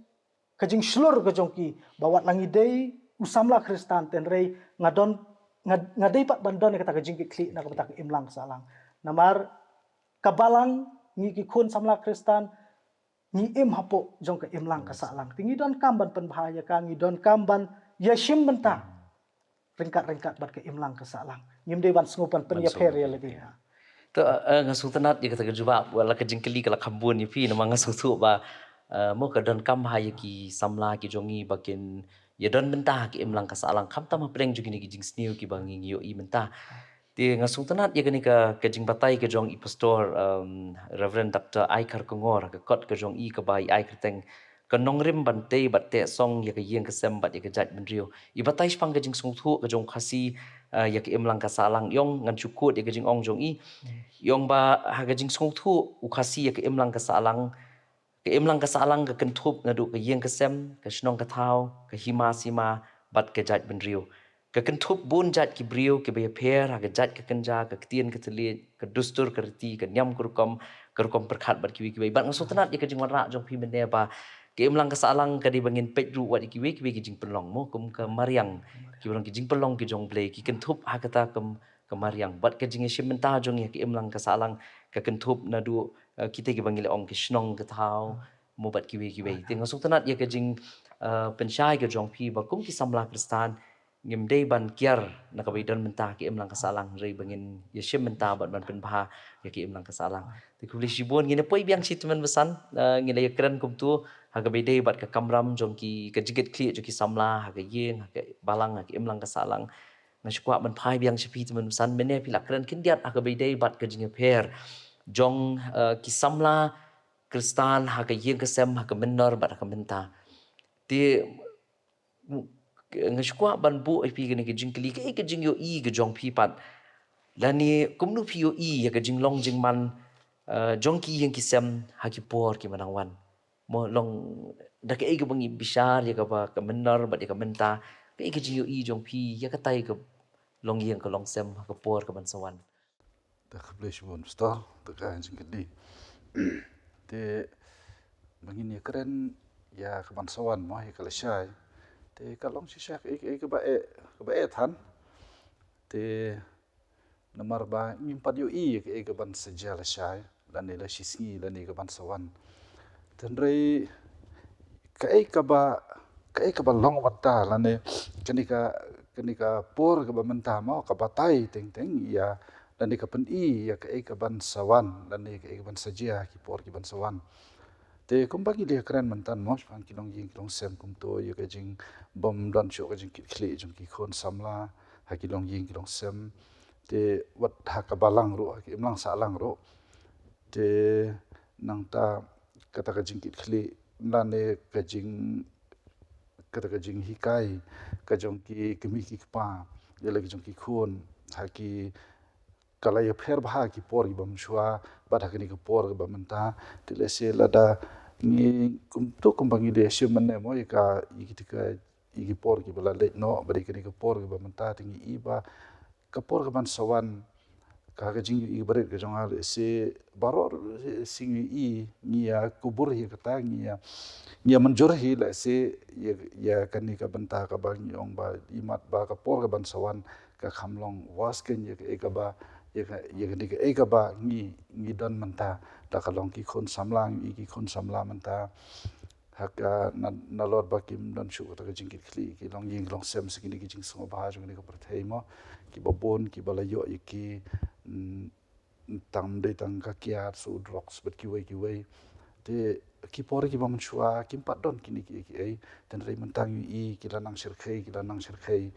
ka jingshlur ka jong ki, ba wat la ngi dei u samla Khristan, tynrai nga don, nga, nga dei pat ban don ïa kata ka jingkitkhlieh na ka bynta ka imlang ka sahlang. Namar ka balang, ngi ki khun samla Khristan, ngi im hapoh jong ka imlang ka sahlang. Te ngi donkam ban pynbha ïa ka, ngi donkam ban ïashim bynta ryngkat-ryngkat bad ka imlang ka sahlang. Ngim dei ban sngewpan pynïapher ïa lade. To, eh, nga sngewtynnat ïa kata ka jubab, wat la ka jingkylli ka la kham bun ïa phi, namar nga sngewthuh ba, eh, mo ka donkam bha ïa ki samla ki jong ngi ba kin ïadon bynta ha ka imlang ka sahlang, khamtam hapdeng jong kine ki jingsniew kiba ngi, ngi ïohi mynta. Te nga sngewtynnat ïa kane ka, ka jingbatai ka jong i Pastor, um, Reverend Doctor Ai Kharkongor, ka kot ka jong i kaba i ai kyrteng Ka Nongrim Ban Tei Bad Teh Song Ïa Ka Ïing Ka Sem Bad Ïa Ka Jaitbynriew. I batai shaphang ka jingsngewthuh ka jong u Khasi, uh, ïa ka imlang ka sahlang. I ong, ngan shu quote ïa ka jingong jong i. I ong ba ha ka jingsngewthuh u Khasi ïa ka imlang ka sahlang, ka imlang ka sahlang ka kynthup naduh ka ïing ka sem, ka shnong ka thaw, ka hima sima, bad ka jaitbynriew. Ka kynthup bun jait ki briew kiba ïapher ha ka jait ka kynja, ka ktien ka thylliej, ka dustur ka riti, ka niam ka rukom, ka rukom pyrkhat bad kiwei kiwei. Bad nga sngewtynnat ïa ka jingwanrah jong phi mynne ba ka imlang ka sahlang ka dei ba ngin peit ruh wat ïa kiwei kiwei ki jingpynlong, mo, kum ka mariang, kiba long ki jingpynlong ki jong U Blei, ki kynthup ha kata ka, ka mariang. Bad ka jingïashim bynta jong ngi ha ka imlang ka sahlang ka kynthup naduh, eh, kita kiba ngi la ong ki shnong ka thaw, mo, bad kiwei kiwei. Te nga sngewtynnat ïa ka jing, eh, pynshai ka jong phi ba kum ki samla Khristan ngim dei ban kiar na kaba ïadon bynta ha ka imlang ka sahlang, hynrei ba ngin ïashim bynta bad ban pynbha ïa ka imlang ka sahlang. Te khublei shibun, ngin ïa poi biang shi tymmen basan, eh, ngin la ïakren kumto ha kaba ïadei bad ka kamram jong ki, ka jingkitkhlieh jong ki samla ha ka ïing, ha ka balang, ha ka imlang ka sahlang. Nga shu kwah ban phai biang sha phi tymmen basan, mynne phi la kren khyndiat ha kaba ïadei bad ka jingïapher jong, eh, ki samla Khristan ha ka ïing ka sem, ha ka mynnor bad ha ka mynta. Te nga shu kwah ban buh ïa phi kane ka jingkylli, kaei ka jingïohi ka jong phi pat, lane kumno phi ïohi ïa ka jinglong jingman, eh, jong ki ïing ki sem ha ki por kiba nang wan? Mo, long da kaei kaba ngi bishar ïa kaba ka mynnor bad ïa ka mynta, kaei ka jingïohi jong phi ïa katai ka longïing ka longsem ha ka por kaban sa wan? Te khublei shibun Pastor, te ka jingkylli. Te ba ngin ïakren ïa kaban sa wan, mo, ïa ka lashai, te ka long shisha kaei kaei kaba eh, kaba eh than. Te namar ba ngim pat ïohi ïa kaei kaban sa jia lashai, lane la shisngi, lane kaban sa wan. Te hynrei kaei kaba, kaei kaba long mynta, lane kane ka, kane ka por kaba mynta, mo, ka batai teng teng ïa, lane ka pyni ïa kaei kaban sa wan, lane kaei kaban sa jia ki por kiban sa wan. Te kumba ngi la ïakren mynta, mo, shaphang ki longïing ki longsem kumto, ïa ka jingbym don shuh ka jingkitkhlieh jong ki khun samla ha ki longïing ki longsem. Te wat ha ka balang ruh, ha ka imlang sahlang ruh, te nangta kata ka jingkitkhlieh lane ka jing, kata ka jinghikai ka jong ki kmie ki kpa ïa la ki jong ki khun ha ki, ka la ïapher bha ha ki por kiba mynshuwa bad ha kane ka por kaba mynta. Te lehse lada ngi kumto kumba ngi la ïashim mynne, mo, ïa ka, ïa kita ka, ïa ki por kiba la leit noh bad ïa kane ka por kaba mynta, te ngi i ba ka por kaban sa wan ka ka jingïohi barit ka jong nga lehse baroh shisha ngi ïohi, ngi ïa kubur hi kata, ngi ïa, ngi ïa mynjur hi lehse ïa, ïa kane ka bynta kaba ngi ong ba imat ba ka por kaban sa wan ka kham long worse kein ïa kaei kaba, ïa ka, ïa kane kaei kaba ngi, ngi don mynta. Da ka long ki khun samla, ngi ki khun samla mynta ha ka na, nalor ba kim don shuh kata ka jingkitkhlieh, ki longïing ki longsem sha kine ki jingsngewbha jong kane ka pyrthei mo, kiba bun kiba la ïoh ïa ki, mm, tang ym dei tang ka kiad, shu drugs bad kiwei kiwei. Te ki por kiba mynshuwa kim pat don kine kiei kiei. Te hynrei mynta ngi ïohi ki la nang shyrkhei, ki la nang shyrkhei.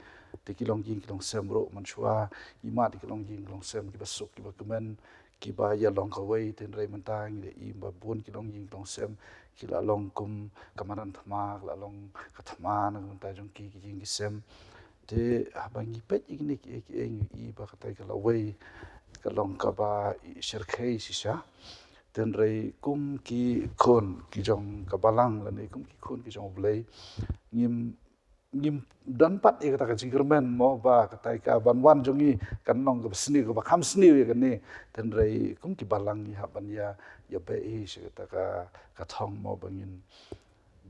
Te ki longïing ki longsem ruh mynshuwa, imat ki longïing ki longsem kiba suk kiba kmen, kiba ïalong kawei. Te hynrei mynta ngi la ïohi ba bun ki longïing ki longsem ki la long kum ka madan thma, ki la long ka thma na ka bynta jong ki, ki ïing ki sem. Te haba ngi peit ïa kine kiei kiei ngi ïohi ba katai ka lawei ka long kaba shyrkhei shisha. Te hynrei kum ki khun ki jong ka balang lane kum ki khun ki jong U Blei, ngim, ngim don pat ïa kata ka jingkyrmen mo ba katai kaban wan jong ngi kan long kaba sniew, kaba kham sniew ïa kane. Te hynrei kum ki balang ngi hap ban ïa, ïa beh hi sha kata ka, ka thong mo ba ngin,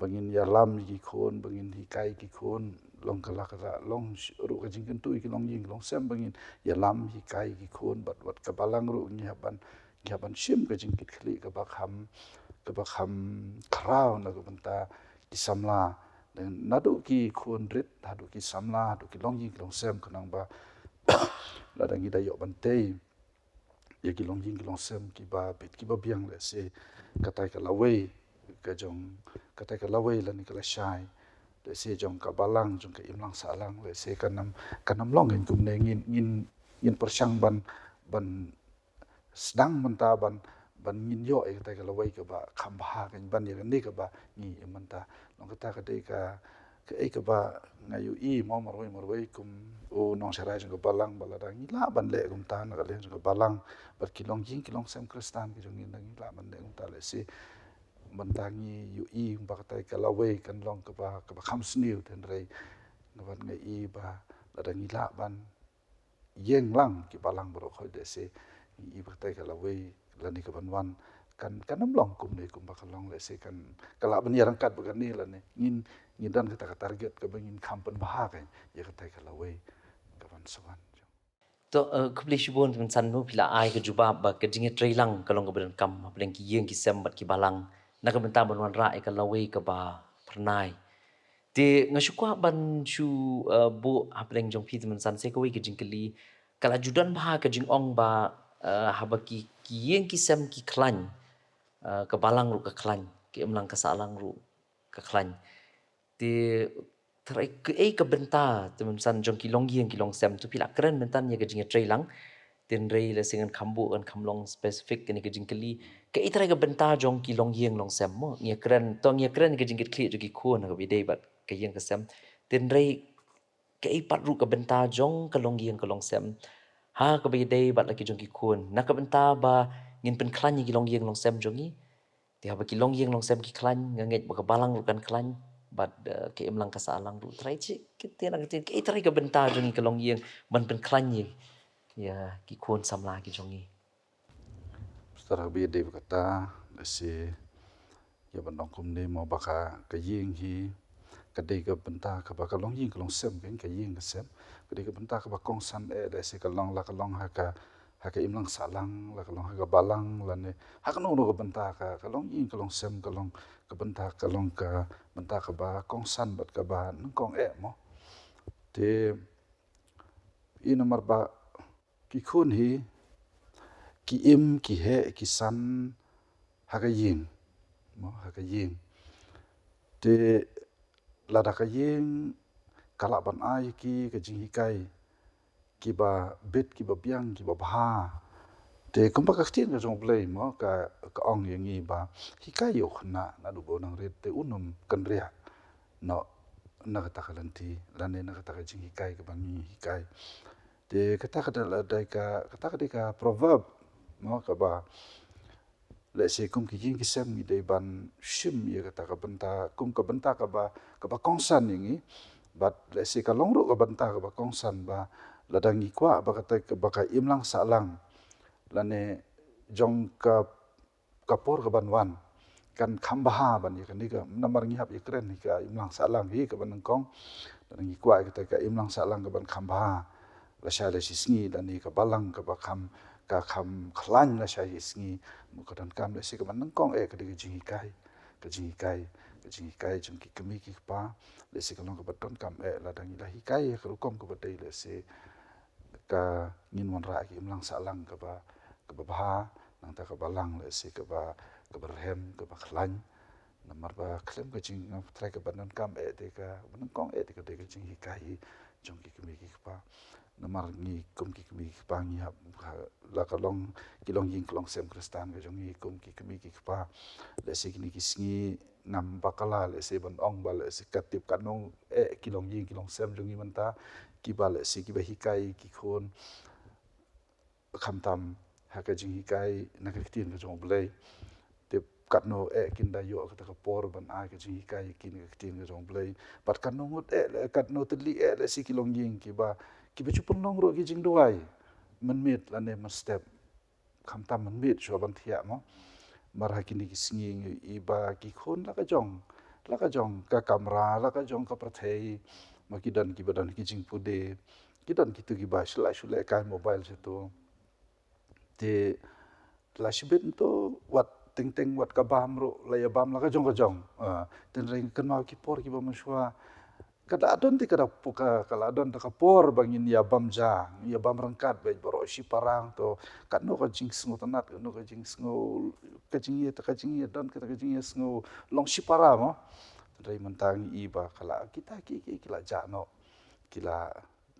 ba ngin ïalam ïa ki khun, ba ngin hikai ïa ki khun, long ka la ka la long sh-, ruh ka jingkyntu ïa ki longïing ki longsem, ba ngin ïalam hikai ïa ki khun, bad, bad ka balang ruh ngi hap ban, ngi hap ban shim ka jingkitkhlieh kaba kham, kaba kham khraw na ka bynta ki samla. Naduh ki khun rit haduh ki samla, haduh ki longïing ki longsem, khnang ba lada ngi da ïoh ban tei ïa ki longïing ki longsem kiba bit kiba biang lehse katai ka lawei ka jong, katai ka lawei lane ka lashai lehse jong ka balang, jong ka imlang sahlang lehse kan ym, kan ym long kein kumne. Ngin, ngin, ngin pyrshang ban, ban sdang mynta ban, ban ngin ïoh ïa katai ka lawei kaba kham bha kein ban ïa kane kaba ngi im mynta. Long kata ka dei ka, kaei kaba nga ïohi mo marwei marwei kum u nongsharai jong ka balang ba lada ngi lah ban leh kumta na ka liang jong ka balang bad ki longïing ki longsem Khristan ki jong ngi, lada ngi lah ban leh kumta lehse mynta ngi ïohi ba katai ka lawei kan long kaba, kaba kham sniew. Te hynrei nga, bad nga ïohi ba lada ngi lah ban ïeng lang ki balang baroh khoit lehse ngi ïohi ba katai ka lawei lane kaban wan kan, kan ym long kumne kumba ka long lehse kan, ka lah ban ïaryngkat bad kane lane ngin, ngin don kata ka target kaba ngin kham pynbha kein ïa katai ka lawei kaban sa wan. To, eh, khublei shibun Tymmen San, mo phi la ai ka jubab ba ka jingïatreilang ka long kaba donkam hapdeng ki ïing ki sem bad ki balang na ka bynta ban wanrah ïa ka lawei kaba phyrnai. Te nga shu kwah ban shu, eh, buh hapdeng jong phi Tymmen San sa kawei ka jingkylli. Ka la ju don bha ka jingong ba, eh, haba ki, ki ïing ki sem ki khlaiñ, eh, ka balang ruh ka khlaiñ, ka imlang ka sahlang ruh ka khlaiñ. Te tharai kaei ka bynta Tymmen San jong ki longïing ki longsem? To phi la kren mynta ïa ka jingïatreilang. Te hynrei lehse ngan kham buh, ngan kham long specific kane ka jingkylli. Kaei tharai ka bynta jong ki longïing longsem mo? Ngi ïa kren, to ngi ïa kren ka jingkitkhlieh jong ki khun ha kaba ïadei bad ka ïing ka sem. Te hynrei kaei pat ruh ka bynta jong ka longïing ka longsem ha kaba ïadei bad la ki jong ki khun, na ka bynta ba ngin pynkhlaiñ ïa ki longïing longsem jong ngi. Te haba ki longïing longsem ki khlaiñ, nga ngeit ba ka balang ruh kan khlaiñ bad, eh, ka imlang ka sahlang ruh. Tharai chik, kata na kata, kaei tharai ka bynta jong ngi ka longïing ban pynkhlaiñ ïa, ïa ki khun samla ki jong ngi? Tharai ba ïadei bad kata, lehse ïa ban ong kumne mo ba ka, ka ïing hi ka dei ka bynta kaba, ka longïing ka longsem, ka ïing ka sem ka dei ka bynta kaba kongsan eh, lehse ka long, la ka long ha ka, ha ka imlang sahlang, la ka long ha ka balang lane ha kano kano ka bynta, ka, ka longïing ka longsem ka long ka bynta, ka long ka bynta kaba kongsan bad kaba nyngkong eh mo. Te i namar ba ki khun hi ki im, ki heh, ki san ha ka ïing mo, ha ka ïing. Te lada ka ïing ka lah ban ai ki ka jinghikai kiba bit, kiba biang, kiba bha. Te kumba ka ktien ka jong U Blei mo ka, ka ong ïa ngi ba hikai ïa u khynnah naduh ba u nang rit te un ym kynriah noh na kata ka lynti lane na kata ka jinghikai kaba ngi hikai. Te kata ka dei la dei ka, kata ka dei ka proverb mo kaba lehse kum ki ïing ki sem ngi dei ban shim ïa kata ka bynta kum ka bynta kaba, kaba kongsan ïa ngi. Bad lehse ka long ruh ka bynta kaba kongsan ba lada ngi kwah ba kata ka, ba ka imlang sahlang lane jong ka ka por ka ban wan kan kham bha ban ïa kane ka, namar ngi hap ïa kren hi ka imlang sahlang hi ka ban nyngkong. Lada ngi kwah ïa kata ka imlang sahlang ka ban kham bha lashai la shi sngi, lane ka balang ka ba kham, ka kham khlaiñ lashai shi sngi, mo ka donkam lehse ka ban nyngkong eh ka dei ka jinghikai, ka jinghikai, ka jinghikai jong ki kmie ki kpa. Lehse ka long ka ba donkam eh lada ngi la hikai ïa ka rukom ka ba dei, lehse ka ngin wanrah ïa ka imlang sahlang ka ba, ka ba bha, nangta ka balang lehse ka ba, ka ba rhem, ka ba khlaiñ. Namar ba khlem ka jing, nga trai ka ba donkam eh te ka, ba nyngkong eh te ka dei ka jinghikai jong ki kmie ki kpa. Namar ngi kum ki kmie ki kpa ngi hap, ha, la ka long, ki longïing ki longsem Khristan ka jong ngi kum ki kmie ki kpa. Lehse kine ki sngi ngam bakla lehse ban ong ba lehse ka tip katno eh ki longïing ki longsem jong ngi mynta, ki ba lehse ki ba hikai ki khun. Khamtam ha ka jinghikai na ka ktien ka jong U Blei. Tip katno eh kin da ïoh kata ka por ban ai ka jinghikai ïa ki na ka ktien ka jong U Blei. Bad katno ngut eh, le-, katno tylli eh lehse ki longïing ki ba, ki ba ju pynlong ruh ki jingduwai mynmiet lane mynstep. Khamtam mynmiet shuwa ban thiah mo. Namar ha kine ki sngi ngi i ba ki khun la ka jong, la ka jong ka kamra, la ka jong ka pyrthei. Mo ki don ki ba don ki jingpule, ki don kitu ki ba shu la shu leh kai mobile sha tu. Te la shibit tu wat teng teng wat ka bam ruh la ïa bam la ka jong ka jong. Ah, tynrai kynmaw ki por ki ba mynshuwa. Ka da don te ka da pu-, ka, ka la don te ka por ba ngin ïa bam ja, ngin ïa bam ryngkat bad baroh shi para. To katno ka jingsngew tynnat, katno ka jingsngew, ka jingïa, ka jingïa don, ka, ka jingïa sngew long shi para mo. Tynrai mynta ngi i ba ka la, kita ki, ki, ki la jah noh. Ki la,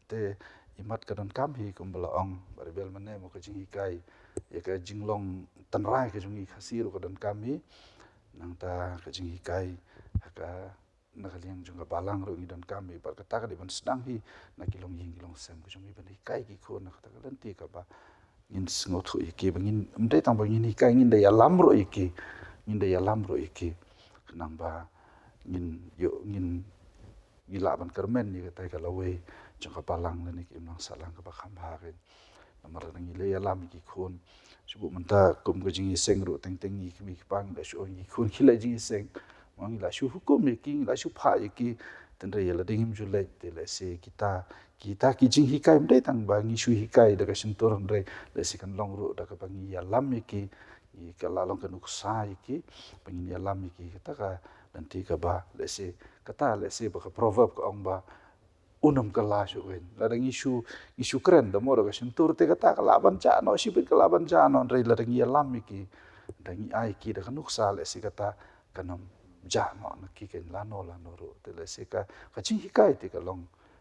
te imat ka donkam hi kum ba la ong ba rebel mane mo ka jinghikai. Ïa ka jinglong tynrai ka jong ngi Khasi ruh ka donkam hi. Nangta ka jinghikai ha ka na ka liang jong ka balang ruh ngi donkam hi, bad kata ka dei ban sdang hi na ki longïing ki longsem ka jong ngi ban hikai ki khun na kata ka lynti ka ba ngin sngewthuh ïa ki, ba ngin, ym dei tang ba ngin hikai, ngin da ïalam ruh ïa ki, ngin da ïalam ruh ïa ki. Khnang ba ngin ïoh, ngin, ngin lah ban kyrmen ïa kata ka lawei jong ka balang lane ka imlang sahlang ka ba kham bha ka. Namar ngi la ïalam ïa ki khun. Shu buh mynta kum ka jingïaseng ruh teng teng ngi kmie ki kpa ngi la shu ong ïa ki khun ki la jingïaseng. Mo ngi la shu hukum ïa ki, ngi la shu phah ïa ki. Tynrai ïa lade ngim ju leit te lehse kita, kita ki jinghikai ym dei tang ba ngi shu hikai da ka shyntur hynrei lehse kan long ruh da kaba ngi ïalam ïa ki, ngi ka la long ka nuksa ïa ki, ba ngin ïalam ïa ki kata ka lynti kaba lehse, kata lehse ba ka proverb ka ong ba un ym kylla shuh kein. Lada ngi shu, ngi shu kren da mo da ka shyntur te kata ka lah ban jah noh, shibit ka lah ban jah noh, hynrei lada ngi ïalam ïa ki, da ngi ai ki da ka nuksa lehse kata kan ym jah noh na ki kein lano lano ruh. Te lehse ka, ka jinghikai te ka long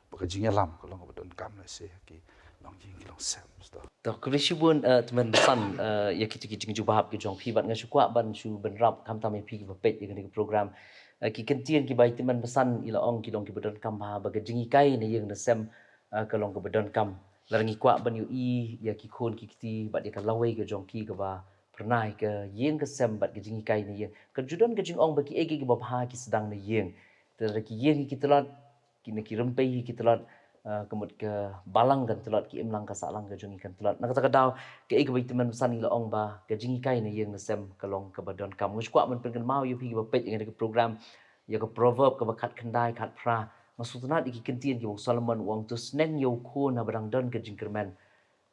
ba ka jingïalam ka long ba donkam lehse ha ki longïing ki longsem. To khublei shibun, eh, Tymmen Basan, eh, ïa kito ki jingjubab ki jong phi bad nga shu kwah ban shu bynrap khamtam ïa phi kiba peit ïa kane ka program. Eh, ki kyntien kiba i Tymmen Basan i la ong ki long kiba donkam bha, ba ka jinghikai na ïing na sem, eh, ka long kaba donkam. Lada ngi kwah ban ïohi ïa ki khun ki kti bad ïa ka lawei ka jong ki kaba phyrnai ka ïing ka sem bad ka jinghikai na ïing. Ka ju don ka jingong ba kiei kiei kiba bha ki sdang na ïing. Te lada ki ïeng ïa ki tlot, ki na ki rympei ïa ki tlot, eh, ka mut ka balang kan tlot, ka imlang ka sahlang ka jong ngi kan tlot. Na kata ka daw, kaei kaba i Tymmen Basan i la ong ba ka jinghikai na ïing na sem ka long kaba donkam. Nga shu kwah ban pynkynmaw ïa phi kiba peit ïa kane ka program, ïa ka proverb kaba khatkhyndai khatphra. Nga sngewtynnat ïa ki kyntien kiba u Solomon u ong, to sneng ïa u khun haba dang don ka jingkyrmen,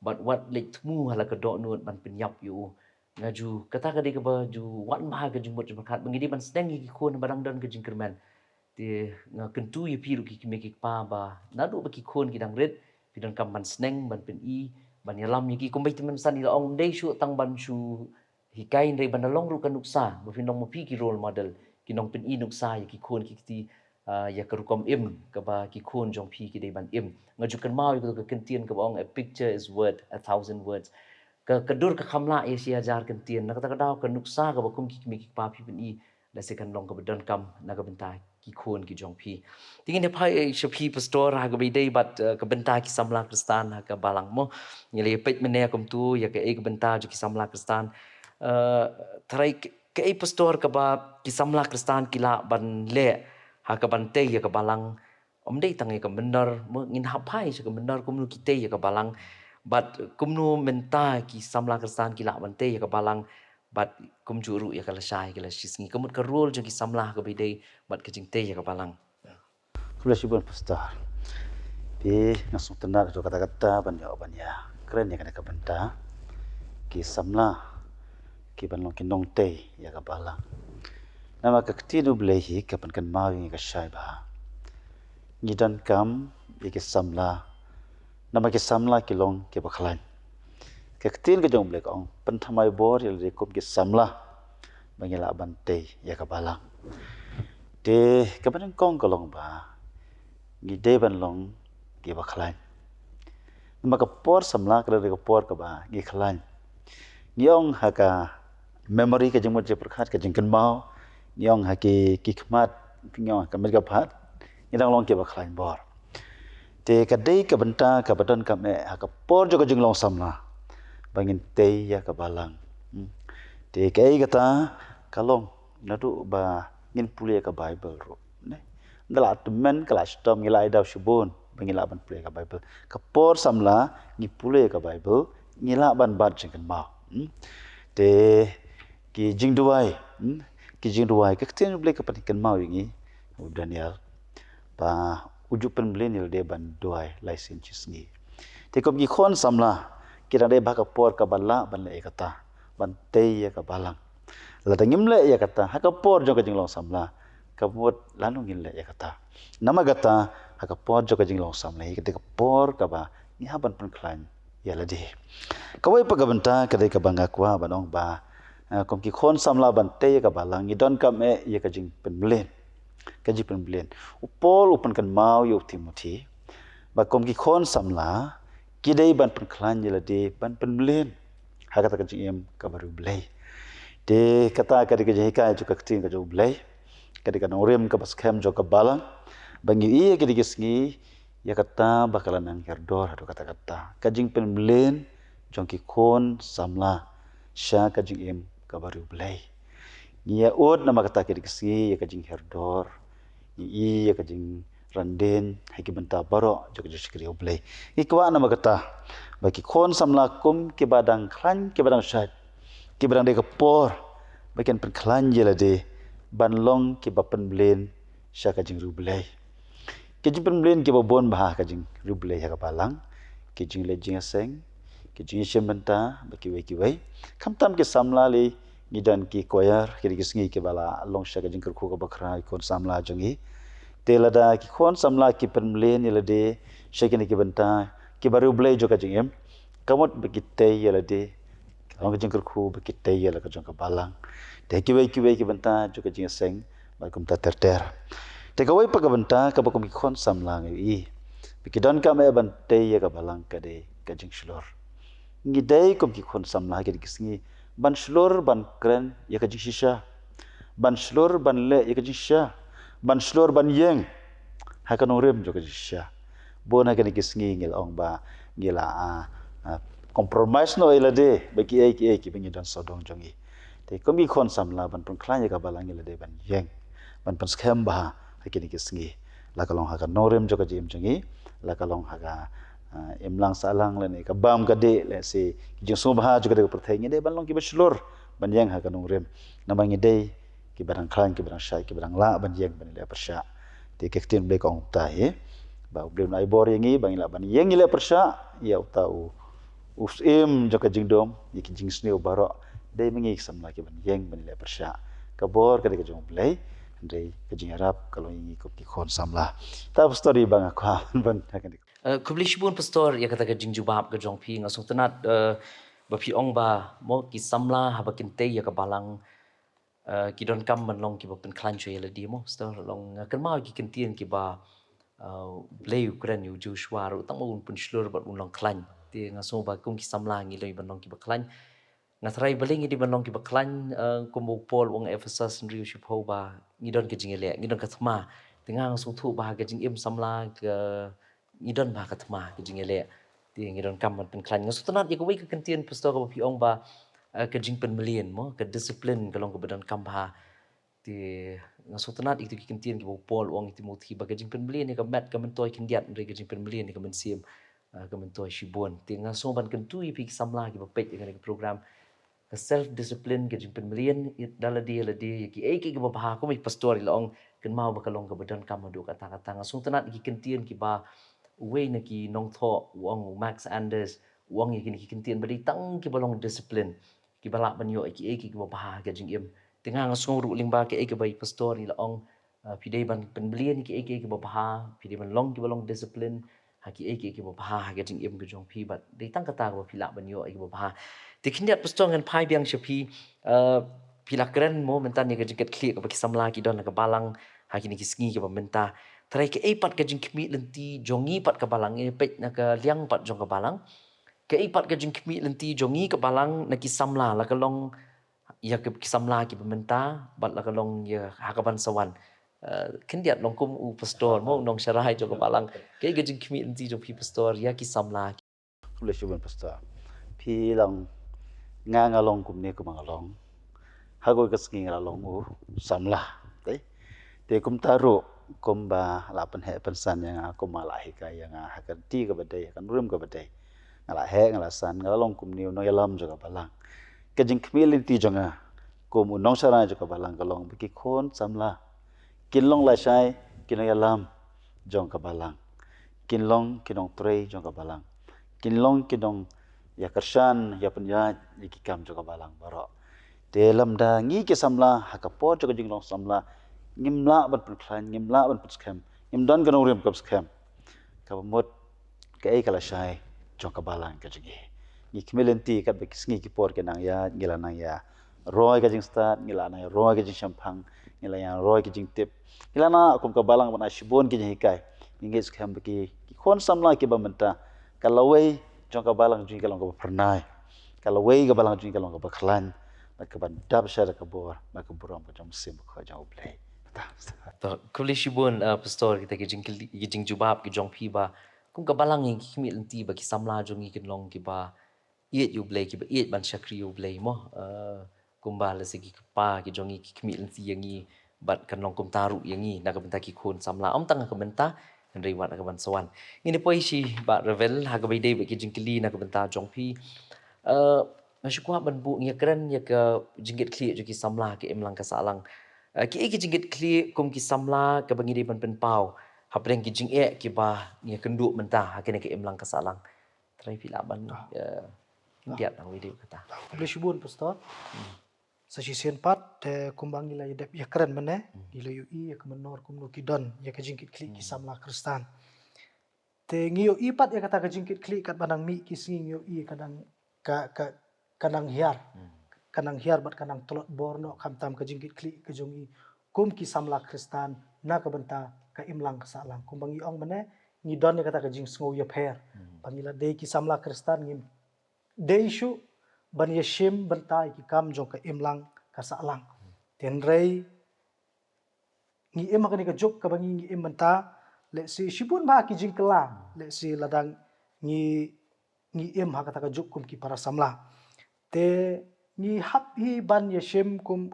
bad wat leit thmu ha la ka dohnud ban pynïap ïa u. Nga ju, kata ka dei kaba ju wan bha ka jingmut jingpyrkhat ba ngi dei ban sneng ïa ki khun haba dang don ka jingkyrmen. Te nga kyntu ïa phi ruh ki kmie ki kpa ba naduh ba ki khun ki dang rit, phi donkam ban sneng, ban pyni, ban ïalam ïa ki. Kumba i Tymmen Basan i la ong, ym dei shuh tang ban shu hikai, hynrei ban da long ruh ka nuksa, ba phin long ma phi ki role model, ki nongpyni nuksa ïa ki khun ki kti, ah, ïa ka rukom im kaba ki khun jong phi ki dei ban im. Nga ju kynmaw ïa ka kyntien kaba ong, a picture is worth a thousand words. Ka, ka dur ka kham lah ïa shi hajar kyntien. Na kata ka daw ka nuksa kaba kum ki kmie ki kpa phi pyni, lehse kan long kaba donkam na ka bynta ki khun ki jong phi. Te ngin ïa phai sha phi Pastor ha kaba ïadei bad, eh, ka bynta ki samla Khristan ha ka balang mo. Ngi la ïa peit mynne kumto ïa kaei ka bynta jong ki samla Khristan. Eh, tharai ka, kaei Pastor kaba ki samla Khristan ki lah ban leh ha kaban tei ïa ka balang. Ym dei tang ïa ka mynder, mo, ngin hap phai sha ka mynder kumno ki tei ïa ka balang. Bad kumno mynta ki samla Khristan ki lah ban tei ïa ka balang, bad kumjuh ruh ïa ka lashai ka lashisngi, ka mut ka role jong ki samla kaba ïadei bad ka jingtei ïa ka balang. Khublei shibun Pastor. Te nga sngewtynnat haduh katta katta ban ïoh ban ïakren ïa kane ka bynta, ki samla ki ban long ki nongtei ïa ka balang. Namar ka ktien U Blei hi ka pynkynmaw ïa ngi ka shai ba ngi donkam ïa ki samla, namar ki samla ki long kiba khlaiñ. Ka ktien ka jong U Blei ka ong, pynthymmai bor ïa lade kum ki samla ba ngi lah ban tei ïa ka balang. Te kaba nyngkong ka long ba ngi dei ban long kiba khlaiñ. Namar ka por samla ka dei ka por kaba ngi khlaiñ. Ngi ong ha ka memory, ka jingmut jingpyrkhat, ka jingkynmaw, ngi ong ha ki, ki khmat, ngi ong ha ka met ka phad, ngi dang long kiba khlaiñ bor. Te ka dei ka bynta kaba donkam eh ha ka por jong ka jinglong samla ba ngin tei ïa ka balang. Hmm. Te kaei kata? Ka long naduh ba ngin pule ïa ka Bible ruh, ne? Ynda la tymmen ka la shitom, ngi la ai daw shibun ba ngi lah ban pule ïa ka Bible. Ka por samla ngi pule ïa ka Bible, ngi lah ban bat jingkynmaw. Hmm? Te ki jingduwai, hmm? Ki jingduwai, ka ktien U Blei ka pynkynmaw ïa ngi, u Daniel, ba u ju pynmlien ïa lade ban duwai lai sien shi sngi. Te kum ki khun samla, ki dang dei bha ka por kaba lah ban leh ïa kata, ban tei ïa ka balang. Lada ngim leh ïa kata ha ka por jong ka jinglong samla, ka mut lano ngin leh ïa kata? Namar kata, ha ka por jong ka jinglong samla hi ka dei ka por kaba ngi hap ban pynkhlaiñ ïa lade. Kawei pat ka bynta ka dei kaba nga kwah ban ong ba, eh, kum ki khun samla ban tei ïa ka balang, ngi donkam eh ïa ka jingpynmlien. Ka jingpynmlien. U Paul u pynkynmaw ïa u Timothy ba kum ki khun samla ki dei ban pynkhlaiñ ïa lade ban pynmlien ha kata ka jingim kaba riewblei. Te kata ka dei ka jinghikai jong ka ktien ka jong U Blei, ka dei ka nongrim kaba skhem jong ka balang, ba ngi ïohi ïa kine ki sngi ïa kata ba ka la nang hiar dor haduh katta katta ka jingpynmlien jong ki khun samla sha ka jingim kaba riewblei. Ngi ïa ud namar kata kine ki sngi ïa ka jinghiar dor, ngi ïohi ïa ka jingryndin ha ki bynta baroh jong ka jingshakri U Blei. Ngi kwah namar kata ba ki khun samla kum kiba dang khlaiñ, kiba dang shait, kiba dang dei ka por ba kin pynkhlaiñ ïa lade ban long kiba pynmlien sha ka jingriewblei. Ki jingpynmlien kiba bun bha ha ka jingriewblei ha ka balang, ki jingleit jingïaseng, ki jingïashim bynta bad kiwei kiwei. Khamtam ki samla lei, ngi don ki choir, kine ki sngi kiba la long sha ka jingkyrkhu kaba khraw ïa ki khun samla jong ngi. Te lada ki khun samla ki pynmlien ïa lade sha kine ki bynta kiba riewblei jong ka jingim, ka mut ba ki tei ïa lade, ka long ka jingkyrkhu ba ki tei ïa la ka jong ka balang. Te kiwei kiwei ki bynta jong ka jingïaseng bad kumta ter ter. Te kawei pat ka bynta kaba kum ki khun samla ngi ïohi ba ki donkam eh ban tei ïa ka balang ka dei ka jingshlur. Ngi dei kum ki khun samla ha kine ki sngi ban shlur, ban kren ïa ka jingshisha, ban shlur ban leh ïa ka jingshisha, ban shlur ban ïeng ha ka nongrim jong ka jingshisha. Bun ha kine ki sngi ngi la ong ba ngi la, ah, ah, compromise noh ïa lade bad kiei kiei kiba ngi don sawdong jong ngi. Te kum ki khun samla ban pynkhlaiñ ïa ka balang ngi la dei ban ïeng, ban pynskhem bha ha kine ki sngi. La ka long ha ka nongrim jong ka jingim jong ngi, la ka long ha ka, ah, imlang sahlang lane ka bam ka dih, lehse ki jingsngewbha jong ka dei ka pyrthei, ngi dei ban long kiba shlur ban ïeng ha ka nongrim. Namar ngi dei kiba dang khlaiñ, kiba dang shait, kiba dang lah ban ïeng ban leh pyrshah. Te ka ktien U Blei ka ong kumta hi ba U Blei un ai bor ïa ngi ba ngi lah ban ïeng ïaleh pyrshah ïa uta u, u syiem jong ka jingdum, ïa ki jingsniew baroh. Dei ma ngi ki samla kiban ïeng ban leh pyrshah. Ka bor ka dei ka jong U Blei, hynrei ka jingïarap ka long ïa ngi kum ki khun samla. Ta pastor, ba nga kwah ban, ban, ban, Eh, khublei shibun pastor ïa kata ka jingjubab ka jong phi. Nga sngewtynnat, eh, ba phi ong ba mo ki samla haba kin tei ïa ka balang, eh, ki donkam ban long kiba pynkhlaiñ shuwa ïa lade mo. Pastor, long, nga kynmaw ki kyntien kiba, eh, U Blei u kren ïa u Joshua ruh, tang ba un pynshlur bad un long khlaiñ. Te nga sngew ba kum ki samla ngi dei ban long kiba khlaiñ. Nga tharai balei ngi dei ban long kiba khlaiñ, eh, kumba u Paul u ong ha Ephesus hynriew shiphew ba ngi don ka jingïaleh, ngi don ka thma. Te nga sngewthuh ba ha ka jingim samla ka ngi don bha ka thma, ka jingïaleh. Te ngi donkam ban pynkhlaiñ. Nga sngewtynnat ïa kawei ka kyntien pastor kaba phi ong ba, eh, ka jingpynmlien mo, ka discipline ka long kaba donkam bha. Te nga sngewtynnat ïa kita ki kyntien kiba u Paul u ong ïa u Timothy ba ka jingpynmlien ïa ka met ka myntoi khyndiat, hynrei ka jingpynmlien ïa ka mynsiem, ah, ka myntoi shibun. Te nga sngew ban kyntu ïa phi ki samla kiba peit ïa kane ka program, ka self discipline, ka jingpynmlien da lade ïa lade ïa kiei kiei kiba bha. Kum i pastor i la ong, kynmaw ba ka long kaba donkam haduh katta katta. Nga sngewtynnat ïa ki kyntien kiba uwei na ki nongthoh u ong, u Max Anders, u ong ïa kine ki kyntien ba dei tang kiba long discipline, kiba lah ban ïoh ïa kiei kiei kiba bha ha ka jingim. Te nga, nga sngew ruh lyngba kaei kaba i pastor i la ong, ah, phi dei ban pynmlien ïa kiei kiei kiba bha, phi dei ban long kiba long discipline ha kiei kiei kiba bha ha ka jingim ka jong phi, bad dei tang kata kaba phi lah ban ïoh ïa kiba bha. Te khyndiat pastor, ngan phai biang sha phi, ah, phi la kren mo mynta ïa ka jingkitkhlieh kaba ki samla ki don ha ka balang ha kine ki sngi kiba mynta. Trai, kaei pat ka jingkhmih lynti jong ngi pat ka balang, ngi peit na ka liang pat jong ka balang, kaei pat ka jingkhmih lynti jong ngi ka balang na ki samla, la ka long ïa ki, ki samla kiba mynta bad la ka long ïa ha ka ban sa wan? Eh, khyndiat, long kum u pastor mo, u nongsharai jong ka balang, kaei ka jingkhmih lynti jong phi pastor ïa ki samla? Khublei shibun pastor. Phi long, nga nga long kumne kumba nga long. Ha kawei ka sngi nga la long u samla. Te, te kumta ruh, kumba la pynheh pynsan ïa nga, kumba la hikai ïa nga ha ka lynti kaba dei, ha ka nongrim kaba dei, nga la heh, nga la san, nga la long kumne u nongïalam jong ka balang. Ka jingkhmih lynti jong nga kum u nongsharai jong ka balang ka long ba ki khun samla kin long lashai ki nongïalam jong ka balang, kin long ki nongtrei jong ka balang, kin long ki nongïakyrshan, ïapynïaid ïa ki kam jong ka balang baroh. Te lymda ngi ki samla ha ka por jong ka jinglong samla ngim lah ban pynkhlaiñ, ngim lah ban pynskhem, ngim don ka nongrim kaba skhem, kaba mut kaei ka lashai jong ka balang ka jong ngi? Ngi khmih lynti katba ki sngi ki por ki nang ïaid, ngi la nang ïa roi ka jingstad, ngi la nang ïa roi ka jingshemphang, ngi la nang ïa roi ka jingtip, ngi la nang kum ka balang ban ai shibun ki jinghikai. Ngi ngeit skhem ba ki, ki khun samla kiba mynta, ka lawei jong ka balang jong ngi ka long kaba phyrnai, ka lawei ka balang jong ngi ka long kaba khlaiñ, bad kaban dap sha da ka bor bad ka burom ka jong u Mynsiem Bakhuid jong U Blei. To, khublei shibun, uh, pastor, kita ki jingkylli, ki jingjubab ki jong phi ba kum ka balang ngi khmih lynti ba ki samla jong ngi kin long kiba ïeit ïa U Blei, kiba ïeit ban shakri ïa U Blei mo. Eh, kumba lehse ki kpa ki jong ngi ki khmih lynti ïa ngi, bad kan long kumta ruh ïa ngi na ka bynta ki khun samla, ym tang na ka bynta, hynrei wat na ka ban sa wan. Ngin ïa poi sha Bah Revel ha kaba ïadei bad ki jingkylli na ka bynta jong phi. Eh, nga shu kwah ban buh, ngi ïa kren ïa ka jingkitkhlieh jong ki samla ha ka imlang ka sahlang. Eh, kiei ki jingkitkhlieh kum ki samla kaba ngi dei ban pynpaw hapdeng ki jingeh kiba ngi ïa kynduh mynta ha kane ka imlang ka sahlang? Trai, phi lah ban, eh, khyndiat nang video kata. Khublei shibun pastor. Sa shisien pat, te kumba ngi la ïa dep ïa kren mynne, ngi la ïohi ïa ka mynnor kumno ki don ïa ka jingkitkhlieh ki samla Khristan. Te ngi ïohi pat ïa kata ka jingkitkhlieh katba nang mih ki sngi, ngi ïohi ka nang, ka, ka, ka nang hiar. Ka nang hiar bad ka nang tlot bor noh, khamtam ka jingkitkhlieh ka jong ngi kum ki samla Khristan na ka bynta ka imlang ka sahlang. Kumba ngi ong mynne, ngi don ïa kata ka jingsngew ïapher. Ba ngi la dei ki samla Khristan, ngim dei shuh ban ïashim bynta ïa ki kam jong ka imlang ka sahlang. Hynrei ngi im ha kane ka juk kaba ngi, ngi im mynta, lehse shibun bha ki jingkylla, lehse lada ngi, ngi im ha kata ka juk kum ki para samla. Te ngi hap hi ban ïashim kum,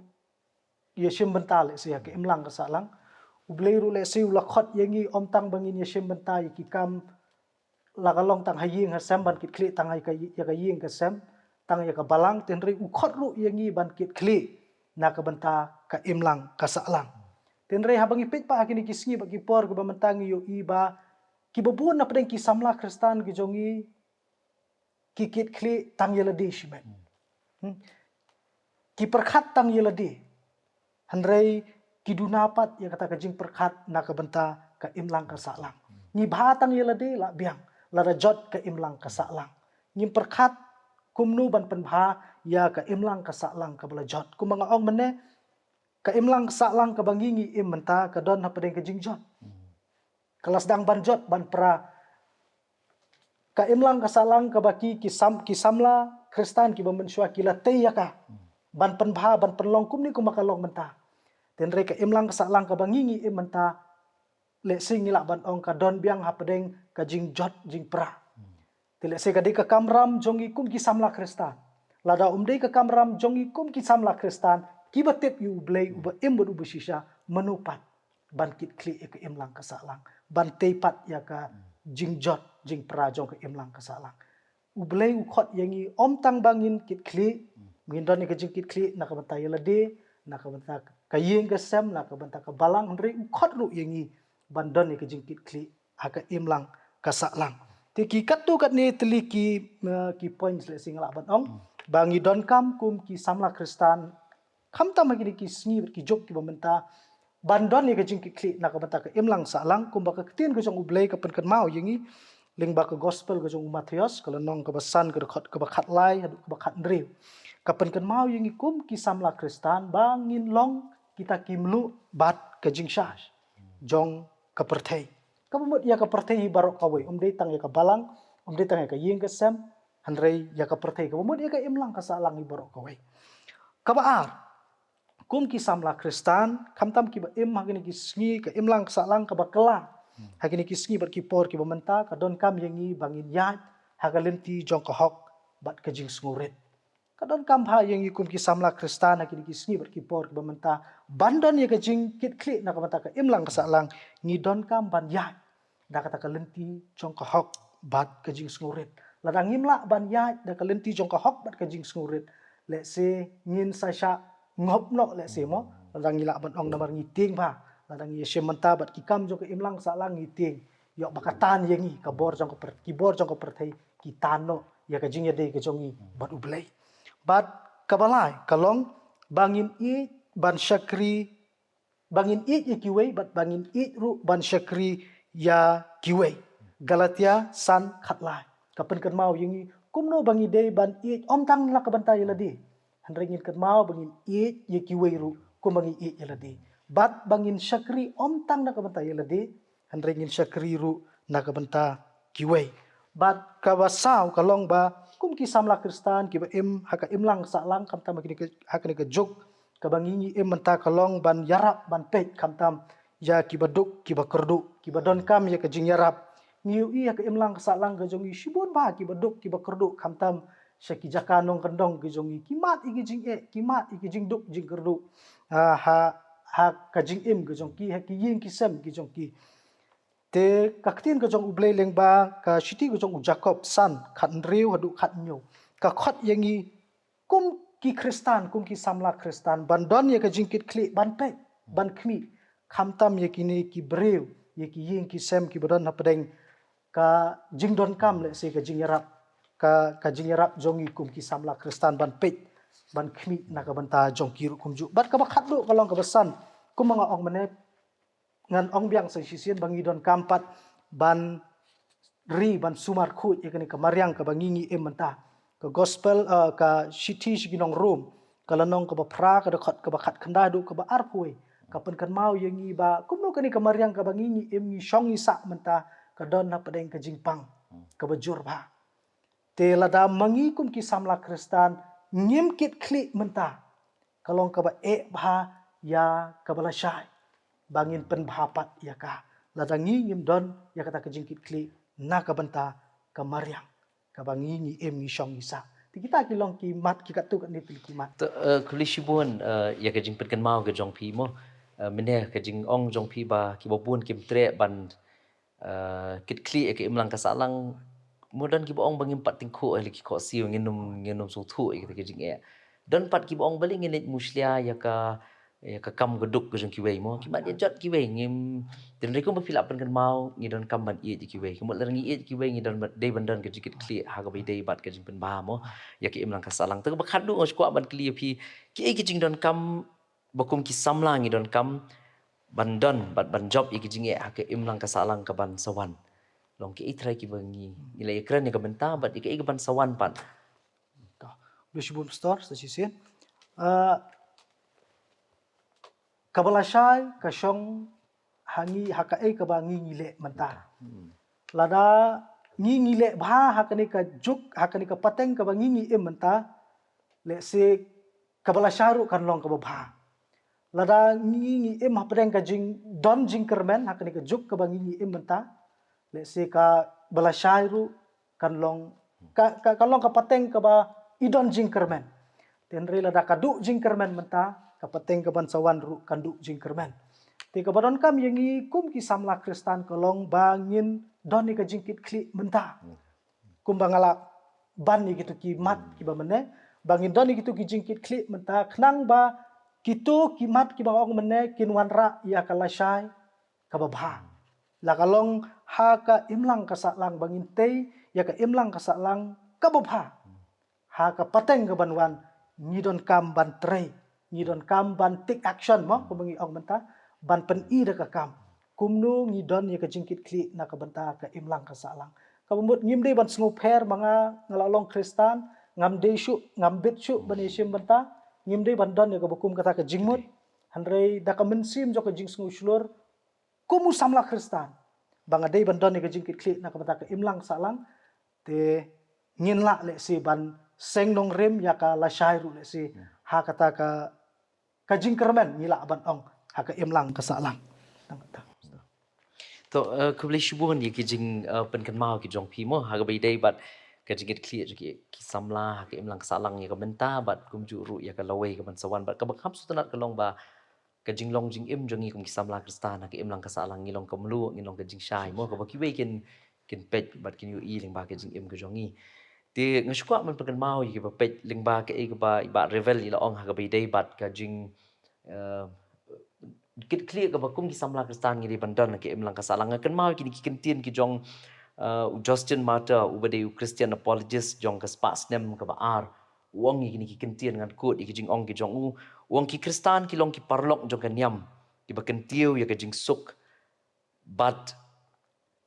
ïashim bynta lehse ha ka imlang ka sahlang. U Blei ruh lehse u la khot ïa ngi ym tang ba ngin ïashim bynta ïa ki kam la ka long tang ha ïing ha sem ban kitkhlieh tang ïa ka, ïa ka ïing ka sem, tang ïa ka balang, te hynrei u khot ruh ïa ngi ban kitkhlieh na ka bynta ka imlang ka sahlang. Te hynrei haba ngi peit pat ha kine ki sngi bad ki por kiba mynta, ngi ïohi ba kiba bun na pdeng ki samla Khristan ki jong ngi ki kitkhlieh tang ïa lade shimet. Hmm. Ki pyrkhat tang ïa lade. Hynrei ki duna pat ïa kata ka jingpyrkhat na ka bynta ka imlang ka sahlang. Ngi bha tang ïa lade, lah biang, lada jot ka imlang ka sahlang. Ngim pyrkhat kumno ban pynbha ïa ka imlang ka sahlang kaba la jot. Kumba nga ong mynne, ka imlang ka sahlang kaba ngi, ngi im mynta ka don hapdeng ka jingjot. Ka la sdang ban jot, ban pra. Ka imlang ka sahlang kaba ki, ki sam, ki samla Khristan kiba mynshuwa ki la tei ïa ka ban pynbha, ban pynlong kumne kumba ka long mynta. Te hynrei ka imlang ka sahlang kaba ngi, ngi im mynta, lehse ngi lah ban ong ka don biang hapdeng ka jingjot jingpra. Te lehse ka dei ka kamram jong ngi kum ki samla Khristan. Lada um dei ka kamram jong ngi kum ki samla Khristan kiba tip ïa U Blei uba im bad uba shisha, mano pat ban kitkhlieh ïa ka imlang ka sahlang, ban tei pat ïa ka jingjot jingpra jong ka imlang ka sahlang. U Blei u khot ïa ngi ym tang ba ngin kit khlieh, ngin don ïa ka jingkit khlieh na ka bynta ïa lade, na ka bynta ka ïing ka sem, na ka bynta ka balang, hynrei u khot ruh ïa ngi ban don ïa ka jingkit khlieh ha ka imlang ka sahlang. Te ki katto katne tylli ki, eh, ki points lehse nga lah ban ong ba ngi donkam kum ki samla Khristan, khamtam ha kine ki sngi bad ki juk kiba mynta, ban don ïa ka jingkit khlieh na ka bynta ka imlang sahlang, kumba ka ktien ka jong U Blei ka pynkynmaw ïa ngi lyngba ka gospel ka jong u Mathaios, ka lynnong kaba san, ka dkhot kaba khatlai haduh kaba khathynriew. Ka pynkynmaw ïa ngi kum ki samla Khristan ba ngin long kita ki mluh bad ka jingshai jong ka pyrthei. Kaba mut ïa ka pyrthei hi baroh kawei, ym dei tang ïa ka balang, ym dei tang ïa ka ïing ka sem, hynrei ïa ka pyrthei, kaba mut ïa ka imlang ka sahlang hi baroh kawei. Kaba ar, kum ki samla Khristan, khamtam kiba im ha kine ki sngi, ka imlang ka sahlang kaba kylla ha kine ki sngi bad ki por kiba mynta, ka donkam ïa ngi ba ngin ïaid ha ka lynti jong ka hok bad ka jingsngewrit. Ka donkam bha ïa ngi kum ki samla Khristan ha kine ki sngi bad ki por kiba mynta, ban don ïa ka jingkit khlieh na ka bynta ka imlang ka sahlang, ngi donkam ban ïaid da kata ka lynti jong ka hok bad ka jingsngewrit. Lada ngim lah ban ïaid da ka lynti jong ka hok bad ka jingsngewrit, lehse ngin sa shah ngop noh lehse mo. Lada ngi lah ban ong namar ngi tieng bha, lada ngi ïashem mynta bad ki kam jong ka imlang sahlang ngi tieng, ïoh ba ka tan ïa ngi ka bor jong ka pyr-, ki bor jong ka pyrthei ki tan noh ïa ka jingïadei ka jong ngi bad U Blei. Bad kaba lai ka long ba ngin ïeit ban shakri, ba ngin ïeit ïa kiwei bad ba ngin ïeit ruh ban shakri ïa kiwei. Galatia san khatlai ka pynkynmaw ïa ngi kumno ba ngi dei ban ïeit ym tang na ka bynta ïa lade, hynrei ngin kynmaw ba ngin ïeit ïa kiwei ruh kumba ngi ïeit ïa lade. Bad ba ngin shakri ym tang na ka bynta ïa lade, hynrei ngin shakri ruh na ka bynta kiwei. Bad kaba saw ka long ba kum ki samla Khristan kiba im ha ka imlang sahlang khamtam ha kane ka, ha kane ka juk kaba ngi ngi im mynta ka long ban ïarap ban peit khamtam ïa kiba duk kiba kyrduh, kiba donkam ïa ka jingïarap. Ngi ïohi ha ka imlang sahlang ka jong ngi shibun bha kiba duk kiba kyrduh khamtam sha ki jaka nongkyndong ki jong ngi, ki mad ïa ki jingeh, ki mad ïa ki jingduk jingkyrduh, ah, ha, ha ka jingim ki jong ki, ha ki ïing ki sem ki jong ki. Te ka ktien ka jong U Blei lyngba ka shithi ka jong u Jakob san khathynriew haduh khathynñiew ka khot ïa ngi kum ki Khristan, kum ki samla Khristan ban don ïa ka jingkit khlieh, ban peit, ban khmih khamtam ïa kine ki briew, ïa ki ïing ki sem kiba don hapdeng ka jingdonkam lehse ka jingïarap, ka, ka jingïarap jong ngi kum ki samla Khristan ban peit, ban khmih na ka bynta jong ki ruh kumjuh. Bad kaba khatduh ka long kaba san, kumba nga ong mynne, ngan ong biang sa shisien ba ngi donkam pat ban ri ban sumar khuid ïa kane ka mariang kaba ngi ngi im mynta. Ka gospel, eh, ka shithi sha ki nong Rom, ka lynnong kaba phra, ka dkhot kaba khatkhyndai haduh kaba arphew wei, ka pynkynmaw ïa ngi ba kumno kane ka mariang kaba ngi ngi im ngi shong ngi sah mynta ka don hapdeng ka jingpang kaba jur bha. Te lada ma ngi kum ki samla Khristan ngim kit khlieh mynta, ka long kaba eh bha ïa kaba lashai ba ngin pynbha pat ïa ka, lada ngi ngim don ïa kata ka jingkit khlieh na ka bynta ka mariang kaba ngi ngi im ngi shong ngi sah. Te kita ki long ki mat, ki katto katne tylli ki mat. To, eh, khublei shibun, eh, ïa ka jingpynkynmaw ka jong phi mo. Eh, mynne ka jingong jong phi ba kiba bun kim treh ban, eh, kit khlieh ïa ka imlang ka sahlang. Mo don kiba ong ba ngim pat tyngkhuh ïa la ki khohsiew, ngin ym, ngin ym sngewthuh ïa kita ki jingeh. Don pat kiba ong balei ngin leit mushlia ïa ka, ïa ka kam ka duk ka jong kiwei mo. Ki mat ïa jot kiwei, ngim, te hynrei kumba phi la pynkynmaw ngi donkam ban ïeit ïa kiwei. Kumba lada ngi ïeit ïa kiwei ngi don ban, dei ban don ka jingkit khlieh ha kaba ïadei bad ka jingpynbha mo ïa ka imlang ka sahlang. Te kaba khatduh nga shu kwah ban kylli ïa phi, kiei ki jingdonkam ba kum ki samla ngi donkam ban don bad ban jop ïa ki jingeh ha ka imlang ka sahlang kaban sa wan? Long kiei trai kiba ngi, ngi la ïakren ïa ka mynta bad ïa kiei kaban sa wan pat? To, khublei shibun pastor sa shisien. Ah, kaba lashai ka shong ha ngi, ha kaei kaba ngi ngi leh mynta. Lada ngi ngi leh bha ha kane ka juk, ha kane ka pateng kaba ngi ngi im mynta, lehse kaba lashai ruh kan long kaba bha. Lada ngi ngi im hapdeng ka jingdon jingkyrmen ha kane ka juk kaba ngi ngi im mynta, lehse kaba lashai ruh kan long ka, ka, kan long ka pateng kaba i don jingkyrmen. Te hynrei lada ka duh jingkyrmen mynta, ka pateng kaban sa wan ruh kan duh jingkyrmen. Te kaba donkam ïa ngi kum ki samla Khristan ka long ba ngin don ïa ka jingkitkhlieh mynta. Kumba nga la ban ïa kito ki mat kiba mynne, ba ngin don ïa kito ki jingkitkhlieh mynta, khnang ba kito ki mat kiba nga ong mynne kin wanrah ïa ka lashai kaba bha. La ka long ha ka imlang ka sahlang, ba ngin tei ïa ka imlang ka sahlang kaba bha. Ha ka pateng kaban wan, ngi donkam ban trei, ngi donkam ban take action mo, kumba ngi ong mynta, ban pyni da ka kam. Kumno ngi don ïa ka jingkitkhlieh na ka bynta ka imlang ka sahlang. Kaba mut ngim dei ban sngewpher ma nga, nga la long Khristan, ngam dei shuh, ngam bit shuh ban ïashim bynta, ngim dei ban don ïa kaba kum kata ka jingmut. Hynrei da ka mynsiem jong ka jingsngewshlur, kum u samla Khristan, ba nga dei ban don ïa ka jingkitkhlieh na ka bynta ka imlang sahlang, te ngin lah lehse ban seng nongrim ïa ka lashai ruh lehse, ha kata ka, ka jingkyrmen ngi lah ban ong, ha ka imlang ka sahlang. Tang, tang. To, eh, khublei shibun ïa ki jing, eh, pynkynmaw ki jong phi mo, ha kaba ïadei bad ka jingkitkhlieh jong ki, ki samla ha ka imlang ka sahlang ïa ka mynta bad kumjuh ruh ïa ka lawei kaban sa wan, bad kaba kham sngewtynnat ka long ba ka jinglong jingim jong ngi kum ki samla Khristan ha ka imlang ka sahlang, ngi long ka mluh, ngi long ka jingshai mo, kaba kiwei kin, kin peit bad kin ïohi lyngba ka jingim ka jong ngi. Te nga shu kwah ban pynkynmaw ïa kiba peit lyngba kaei kaba i Bah Revel i la ong ha kaba ïadei bad ka jing, eh, kit khlieh kaba kum ki samla Khristan ngi dei ban don ha ka imlang ka sahlang. Nga kynmaw ïa kine ki kyntien ki jong, eh, u Justin Martyr, uba dei u Christian apologist jong ka spah snem kaba ar. U ong ïa kine ki kyntien, ngan quote ïa ki jingong ki jong u. U ong, ki Khristan ki long ki paralok jong ka niam, kiba kyntiew ïa ka jingsuk bad,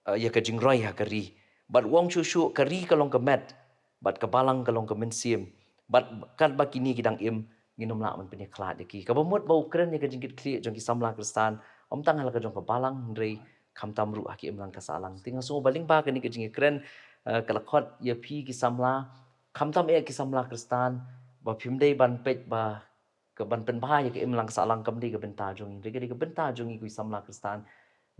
eh, ïa ka jingroi ha ka ri. Bad u ong shuh shuh, ka ri ka long ka met, bad ka balang ka long ka mynsiem. Bad katba kine ki dang im, ngin ym lah ban pynïakhlad ïa ki. Kaba mut ba u kren ïa ka jingkitkhlieh jong ki samla Khristan, ym tang ha la ka jong ka balang, hynrei khamtam ruh ha ka imlang ka sahlang. Te nga sngew ba lyngba kane ka jingïakren, eh, ka la khot ïa phi ki samla, khamtam eh ki samla Khristan, ba phim dei ban peit ba ka ban pynbha ïa ka imlang ka sahlang kam dei ka bynta jong ngi. Hynrei ka dei ka bynta jong ngi ki samla Khristan.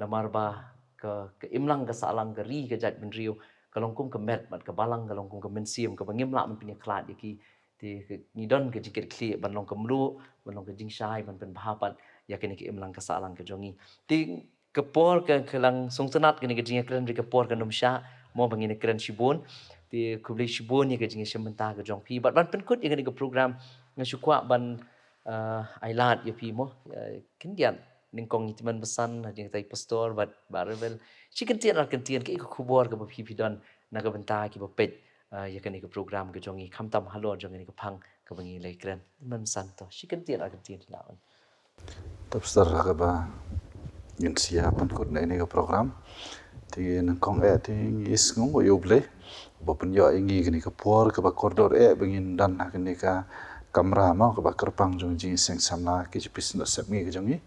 Namar ba ka, ka imlang ka sahlang, ka ri, ka jaitbynriew, ka long kum ka met, bad ka balang ka long kum ka mynsiem, kaba ngim lah ban pynïakhlad ïa ki. Te ka, ngi don ka jingkitkhlieh ban long ka mluh, ban long ka jingshai, ban pynbha pat ïa kane ka imlang ka sahlang ka jong ngi. Te ka por ka, ka la sngewtynnat kane ka jingïakren, hynrei ka por kan ym shah mo ba ngin ïakren shibun. Te khublei shibun ïa ka jingïashim bynta ka jong phi. Bad ban pynkut ïa kane ka program, nga shu kwah ban, eh, ai lad ïa phi mo, eh, khyndiat, nyngkong i tymmen basan, hadien katai pastor bad Bah Revel, shi kyntien ar kyntien, kaei ka khubor kaba phi, phi don na ka bynta kiba peit, eh, ïa kane ka program ka jong ngi, khamtam halor jong kane ka phang kaba ngi la ïakren. Tymmen basan, to shi kyntien ar kyntien, la on. Te pastor, ha kaba ngin sa ïa pynkut na kane ka program, te nyngkong eh te ngi sngew ïa U Blei ba u pynïoh ïa ngi kane ka por kaba kordor eh ba ngin don ha kane ka kamra mo, kaba kyrpang jong ka Jingïaseng Samla K J P Synod Sepngi ka jong ngi.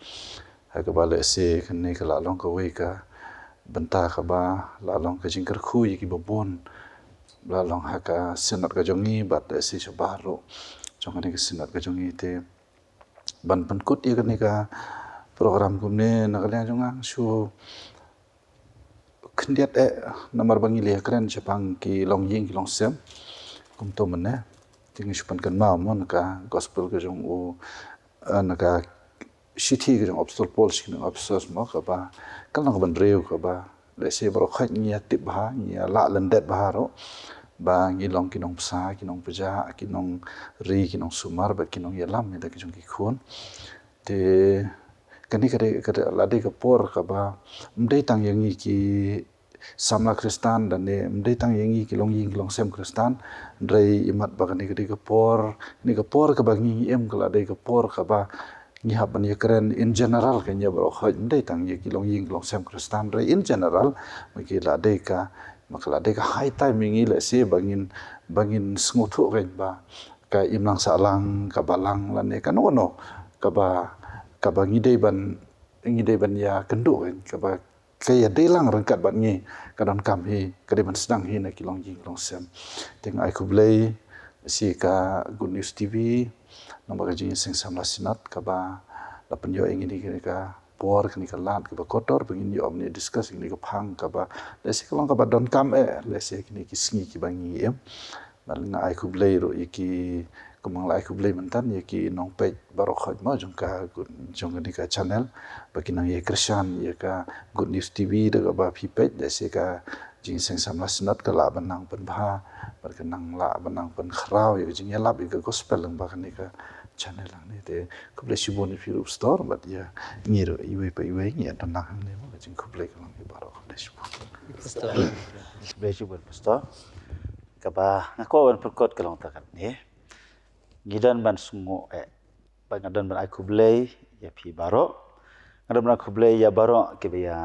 Ha kaba lehse kane ka la long kawei ka bynta kaba la long ka jingkyrkhu ïa kiba bun, la long ha ka Synod ka jong ngi bad lehse shabar ruh jong kane ka Synod ka jong ngi. Te ban pynkut ïa kane ka program kumne, na ka liang jong nga shu khyndiat eh, namar ba ngi la ïakren shaphang ki longïing ki longsem. Kumto mynne te ngi shu pynkynmaw mo na ka gospel ka jong u, eh, na ka shithi ka jong u Apostol Paul sha ki nong Ephesus mo, kaba ka lynnong kaba hynriew, kaba lehse baroh khoit ngi ïa tip bha, ngi ïa lah lyndet bha ruh, ba ngi long ki nongpysa, ki nongpyjah, ki nongri, ki nongsumar bad ki nongïalam ïa la ki jong ki khun. Te kane ka dei, ka dei, la dei ka por kaba ym dei tang ïa ngi ki samla Khristan, lane ym dei tang ïa ngi ki longïing ki longsem Khristan, hynrei imat ba kane ka dei ka por, kane ka por kaba ngi, ngi im, ka la dei ka por kaba ngi hap ban ïakren in general, ka ngi baroh khoit, ym dei tang ïa ki longïing ki longsem Khristan, hynrei in general, ma ki la dei ka, ma ka la dei ka high time ïa ngi lehse ba ngin, ba ngin sngewthuh kein ba ka imlang sahlang, ka balang lane kano kano kaba, kaba ngi dei ban, ngi dei ban ïakynduh kein, kaba ka ïadei lang ryngkat bad ngi, ka donkam hi, ka dei ban sdang hi na ki longïing longsem. Te nga ai khublei sha ka Good News T V, namar ka Jingïaseng Samla Synod, kaba la pynïoh ïa ngi kane ka por, kane ka lad kaba kordor ba ngin ïoh ban discuss ïa kane ka phang kaba lehse ka long kaba donkam eh lehse kine ki sngi kiba ngi im. Bad nga ai khublei ruh ïa ki, ka Ngan ai khublei mynta ïa ki nongpeit baroh khoit mo jong ka, jong kane ka channel ba ki nang ïa kyrshan ïa ka Good News T V da kaba phi peit da shi ka jingseng samla Synod ka lah ban nang pynbha bad ka nang lah ban nang pynkhraw ïa ka jingïalap ïa ka gospel lang ba kane ka channel lang ne. Te khublei shibun ïa phi ruh Pastor bad ïa ngi ruh iwei pa iwei ngi ïa don lang hangne mo ka jingkhublei ka long ïa baroh. Khublei shibun. Khublei shibun Pastor. Kaba nga kwah ban pyrkhat ka long ta katne. Ngi don ban sngew eh ba nga don ban ai khublei ïa phi baroh. Nga don ban ai khublei ïa baroh kiba ïa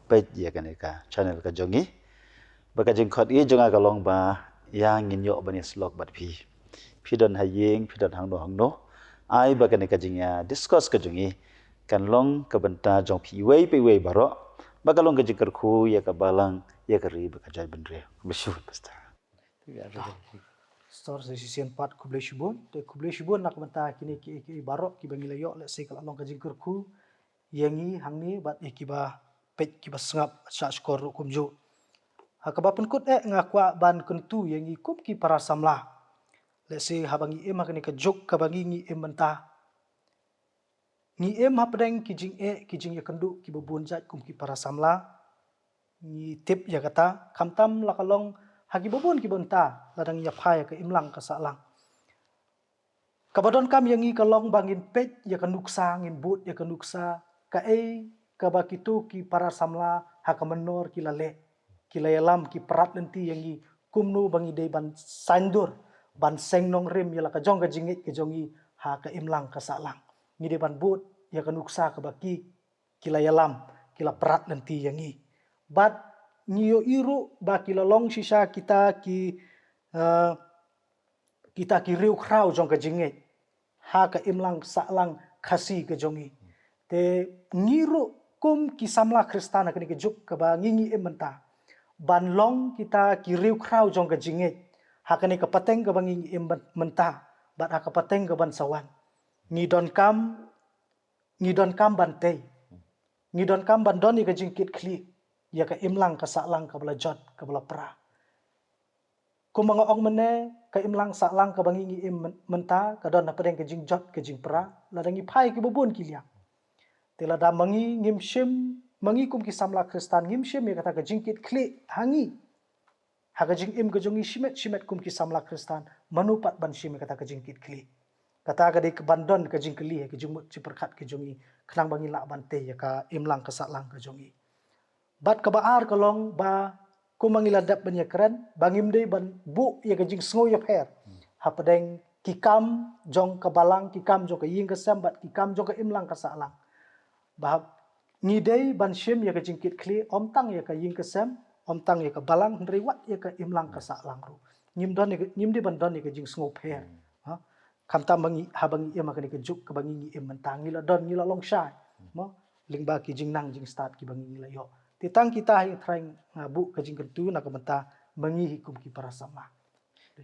peit ïa kane ka channel ka jong ngi. Ba ka jingkhot ïa jong nga ka long ba ïa ngin ïoh ban ïa slok bad phi. Phi don ha ïing, phi don hangno hangno. Ai ba kane ka jingïa discuss ka jong ngi kan long ka bynta jong phi iwei pa iwei baroh. Ba ka long ka jingkyrkhu ïa ka balang ïa ka ri bad ka jaitbynriew. Khublei shibun Pastor. Pastor sa shisien pat khublei shibun. Te khublei shibun na ka bynta kine ki, ki baroh kiba ngi la ïoh lehse ka la long ka jingkyrkhu ïa ngi hangne bad ïa kiba peit kiba sngap, shah shkor ruh kumjuh. Ha kaba pynkut eh nga kwah ban kyntu ïa ngi kum ki para samla. Lehse haba ngi im ha kane ka juk kaba ngi ngi im mynta. Ngi im hapdeng ki jingeh ki jingïakynduh kiba bun jait kum ki para samla. Ngi tip ïa kata, khamtam la ka long ha kiba bun ki bynta lada ngi ïa phai ïa ka imlang ka sahlang. Kaba donkam ïa ngi ka long ba ngin peit ïa ka nuksa, ngin bud ïa ka nuksa, kaei kaba kito ki para samla ha ka mynnor ki la leh, ki la ïalam, ki prat lynti ïa ngi, kumno ba ngi dei ban saiñdur, ban seng nongrim ïa la ka jong ka jingngeit ka jong ngi ha ka imlang ka sahlang. Ngi dei ban bud ïa ka nuksa kaba ki, ki la ïalam, ki la prat lynti ïa ngi. Bad ngi ïohi ruh ba ki la long shisha kita ki, eh, kita ki riewkhraw jong ka jingngeit ha ka imlang sahlang Khasi ka jong ngi. Te ngi ruh kum ki samla Khristan ha kane ka juk kaba ngi ngi im mynta, ban long kita ki riewkhraw jong ka jingngeit ha kane ka pateng kaba ngi ngi im myn-, mynta bad ha ka pateng kaban sa wan. Ngi donkam, ngi donkam ban tei. Ngi donkam ban don ïa ka jingkitkhlieh ïa ka imlang ka sahlang kaba la jot kaba la pra. Kumba nga ong mynne, ka imlang sahlang kaba ngi ngi im myn-, mynta ka don hapdeng ka jingjot ka jingpra lada ngi phai kiba bun ki liang. Te lada ma ngi ngim shim, ma ngi kum ki samla Khristan ngim shim ïa kata ka jingkitkhlieh ha ngi ha ka jingim ka jong ngi shimet shimet kum ki samla Khristan, mano pat ban shim ïa kata ka jingkitkhlieh? Kata ka dei ka ban don ka jingkylli ha ka jingmut jingpyrkhat ka jong ngi khnang ba ngin lah ban tei ïa ka imlang ka sahlang ka jong ngi. Bad kaba ar ka long ba kumba ngi la dep ban ïakren ba ngim dei ban buh ïa ka jingsngew ïapher hapdeng ki kam jong ka balang, ki kam jong ka ïing ka sem bad ki kam jong ka imlang ka sahlang. Ba ngi dei ban shim ïa ka jingkitkhlieh ym tang ïa ka ïing ka sem, ym tang ïa ka balang, hynrei wat ïa ka imlang ka sahlang ruh. Ngim don ïa ka, ngim dei ban don ïa ka jingsngew pher. Ha? Khamtam ba ngi, haba ngi im ha kane ka juk kaba ngi ngi im mynta, ngi la don, ngi la long shai mo lyngba ki jingnang jingstad kiba ngi ngi la ïoh. Te tang kita hi nga trai nga buh ka jingkyntu na ka bynta ma ngi hi kum ki para samla.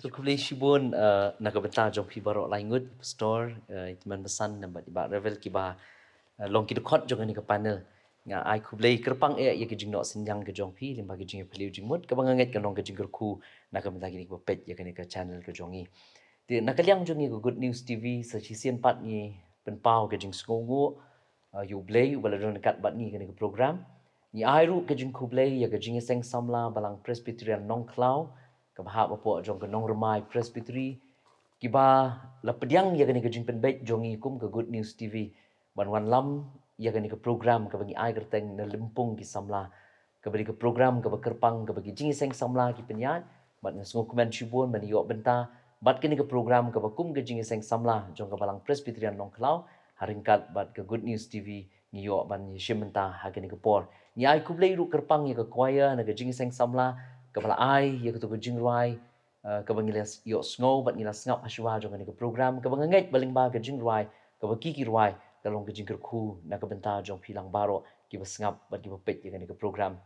To khublei shibun, eh, na ka bynta jong phi baroh lai ngut, i Pastor, eh, i Tymmen Basan, bad i Bah Revel kiba, eh, long ki dkhot jong kane ka panel. Nga ai khublei kyrpang eh ïa ka jingnoh synñiang ka jong phi lyngba ka jingïaphylliew jingmut kaba nga ngeit ka long ka jingkyrkhu na ka bynta kine kiba peit ïa kane ka channel ka jong ngi. Te na ka liang jong ngi ka Good News T V sa shisien pat ngi pynpaw ka jingsngewnguh, eh, ïa U Blei uba la don ryngkat bad ngi kane ka program. Ngi ai ruh ka jingkhublei ïa ka jingïaseng samla Balang Presbyterian Nongkhlaw kaba hap hapoh jong ka Nongrmai Presbytery kiba la pdiang ïa kane ka jingpynbeit jong ngi kum ka Good News T V ban wanlam ïa kane ka program kaba ngi ai kyrteng Na Lympung ki Samla, kaba dei ka program kaba kyrpang kaba ki jingïaseng samla ki pynïaid. Bad nga sngewkmen shibun ban ïoh bynta bad kane ka program kaba kum ka jingïaseng samla jong ka Balang Presbyterian Nongkhlaw ha ryngkat bad ka Good News T V ngi ïoh ban ïashim bynta ha kane ka por. Ngi ai khublei ruh kyrpang ïa ka choir na ka jingïaseng samla kaba la ai ïa kato ka jingrwai, eh, kaba ngi la ïohsngew bad ngi la sngap ha shuwa jong kane ka program kaba nga ngeit ba lyngba ka jingrwai kaba ki ki rwai ka long ka jingkyrkhu na ka bynta jong phi lang baroh kiba sngap bad kiba peit ïa kane ka program.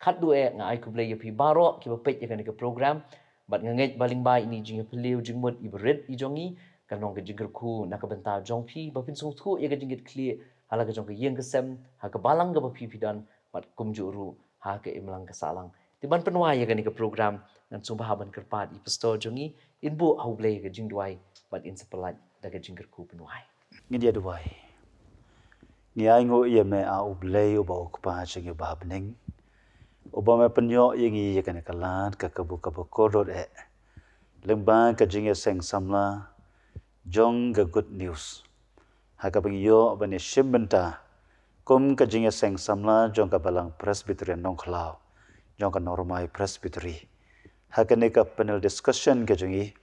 Khatduh eh nga ai khublei ïa phi baroh kiba peit ïa kane ka program bad nga ngeit ba lyngba ine i jingïaphylliew jingmut iba rit i jong ngi kan long ka jingkyrkhu na ka bynta jong phi ba phin sngewthuh ïa ka jingkitkhlieh ha la ka jong ka ïing ka sem ha ka balang kaba phi phi don bad kumjuh ruh ha ka imlang ka sahlang. Te ban pynwai ïa kane ka program ngan sngewbha ban kyrpad ïa i Pastor jong ngi in buh ha U Blei ka jingduwai Bad ngin sa pyllait da ka jingkyrkhu pynwai. Ngin ïa duwai. Ngi ainguh ïa me, A U Blei uba U Kpa jong ngi uba ha bneng, uba me pynïoh ïa ngi ïa kane ka lad ka kabu kaba kordor eh, lyngba ka jingïaseng samla jong ka Good News, ha kaba ngi ïoh ban ïashim bynta kum ka jingïaseng samla jong ka Balang Presbyterian Nongkhlaw, jong ka Nongrmai Presbytery, ha kane ka panel discussion ka jong ngi,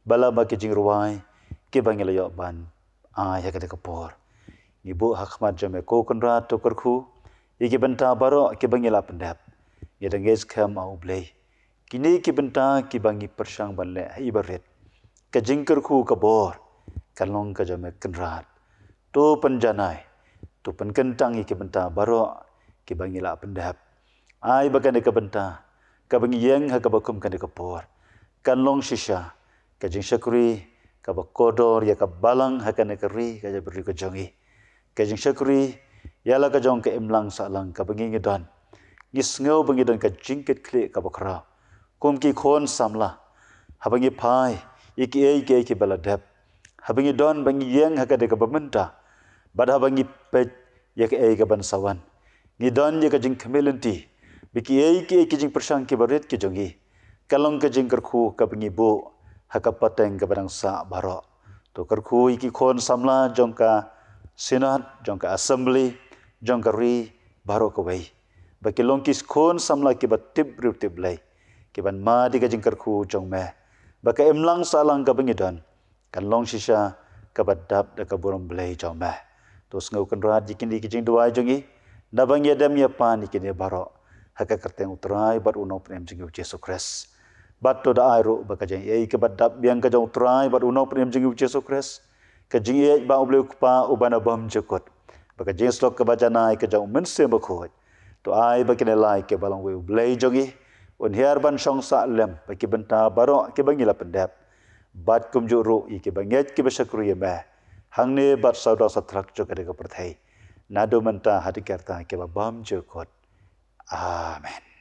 ba la ba ki jingrwai kiba ngi la ïoh ban ai ha kane ka por. Ngi buh ha khmat jong me, ko Kynrad, to kyrkhu ïa ki bynta baroh kiba ngi la pyndep. Ngi da ngeit skhem, A U Blei, kine ki bynta kiba ngi pyrshang ban leh ha i barit, ka jingkyrkhu ka bor kan long ka jong me, Kynrad. To pynjanai, to pynkyntang ïa ki bynta baroh kiba ngi la pyndep. Ai ba kane ka bynta kaba ngi ïeng ha kaba kum kane ka por kan long shisha ka jingshakri kaba kordor ïa ka Balang ha kane ka ri, ka jabiat ri ka jong ngi. Ka jingshakri ïa la ka jong ka imlang sahlang kaba ngi ngi don. Ngi sngew ba ngi don ka jingkitkhlieh kaba khraw kum ki khun samla, haba ngi phai ïa kiei kiei kiba la dep, haba ngi don ba ngi ïeng ha ka dei kaba mynta, bad haba ngi peit ïa kaei kaban sa wan, ngi don ïa ka jingkhmih lynti ba kiei kiei ki jingpyrshang kiba rit ki jong ngi kan long ka jingkyrkhu kaba ngi buh ha ka pateng kaba dang sah baroh. To kyrkhu ïa ki khun samla jong ka Synod, jong ka Assembly, jong ka ri baroh kawei, ba ki long ki khun samla kiba tip briew tip Blei, kiban mad ïa ka jingkyrkhu jong me, ba ka imlang sahlang kaba ngi don kan long shisha kaba dap da ka burom Blei jong me. To sngew, Kynrad, ïa kine ki jingduwai jong ngi, naba ngi ïadem ïapan ïa kine baroh ha ka kyrteng U Trai bad U Nongpynim jong ngi U Jisu Khrist. Bad to da ai ruh ba ka jingaiei kaba dap biang ka jong U Trai bad U Nongpynim jong ngi U Jisu Khrist, ka jingïeit ba U Blei U Kpa uba na bymjukut, ba ka jingshlok kaba janai ka jong U Mynsiem Bakhuid, to ai ba kine lai kiba long uwei U Blei jong ngi un hiar ban shong sah lem bad ki bynta baroh kiba ngi la pyndep, bad kumjuh ruh ïa kiba ngeit kiba shakri ïa me hangne bad sawdong sathlak jong ka dei ka pyrthei, naduh mynta haduh ki rta kiba bymjukut. Amen.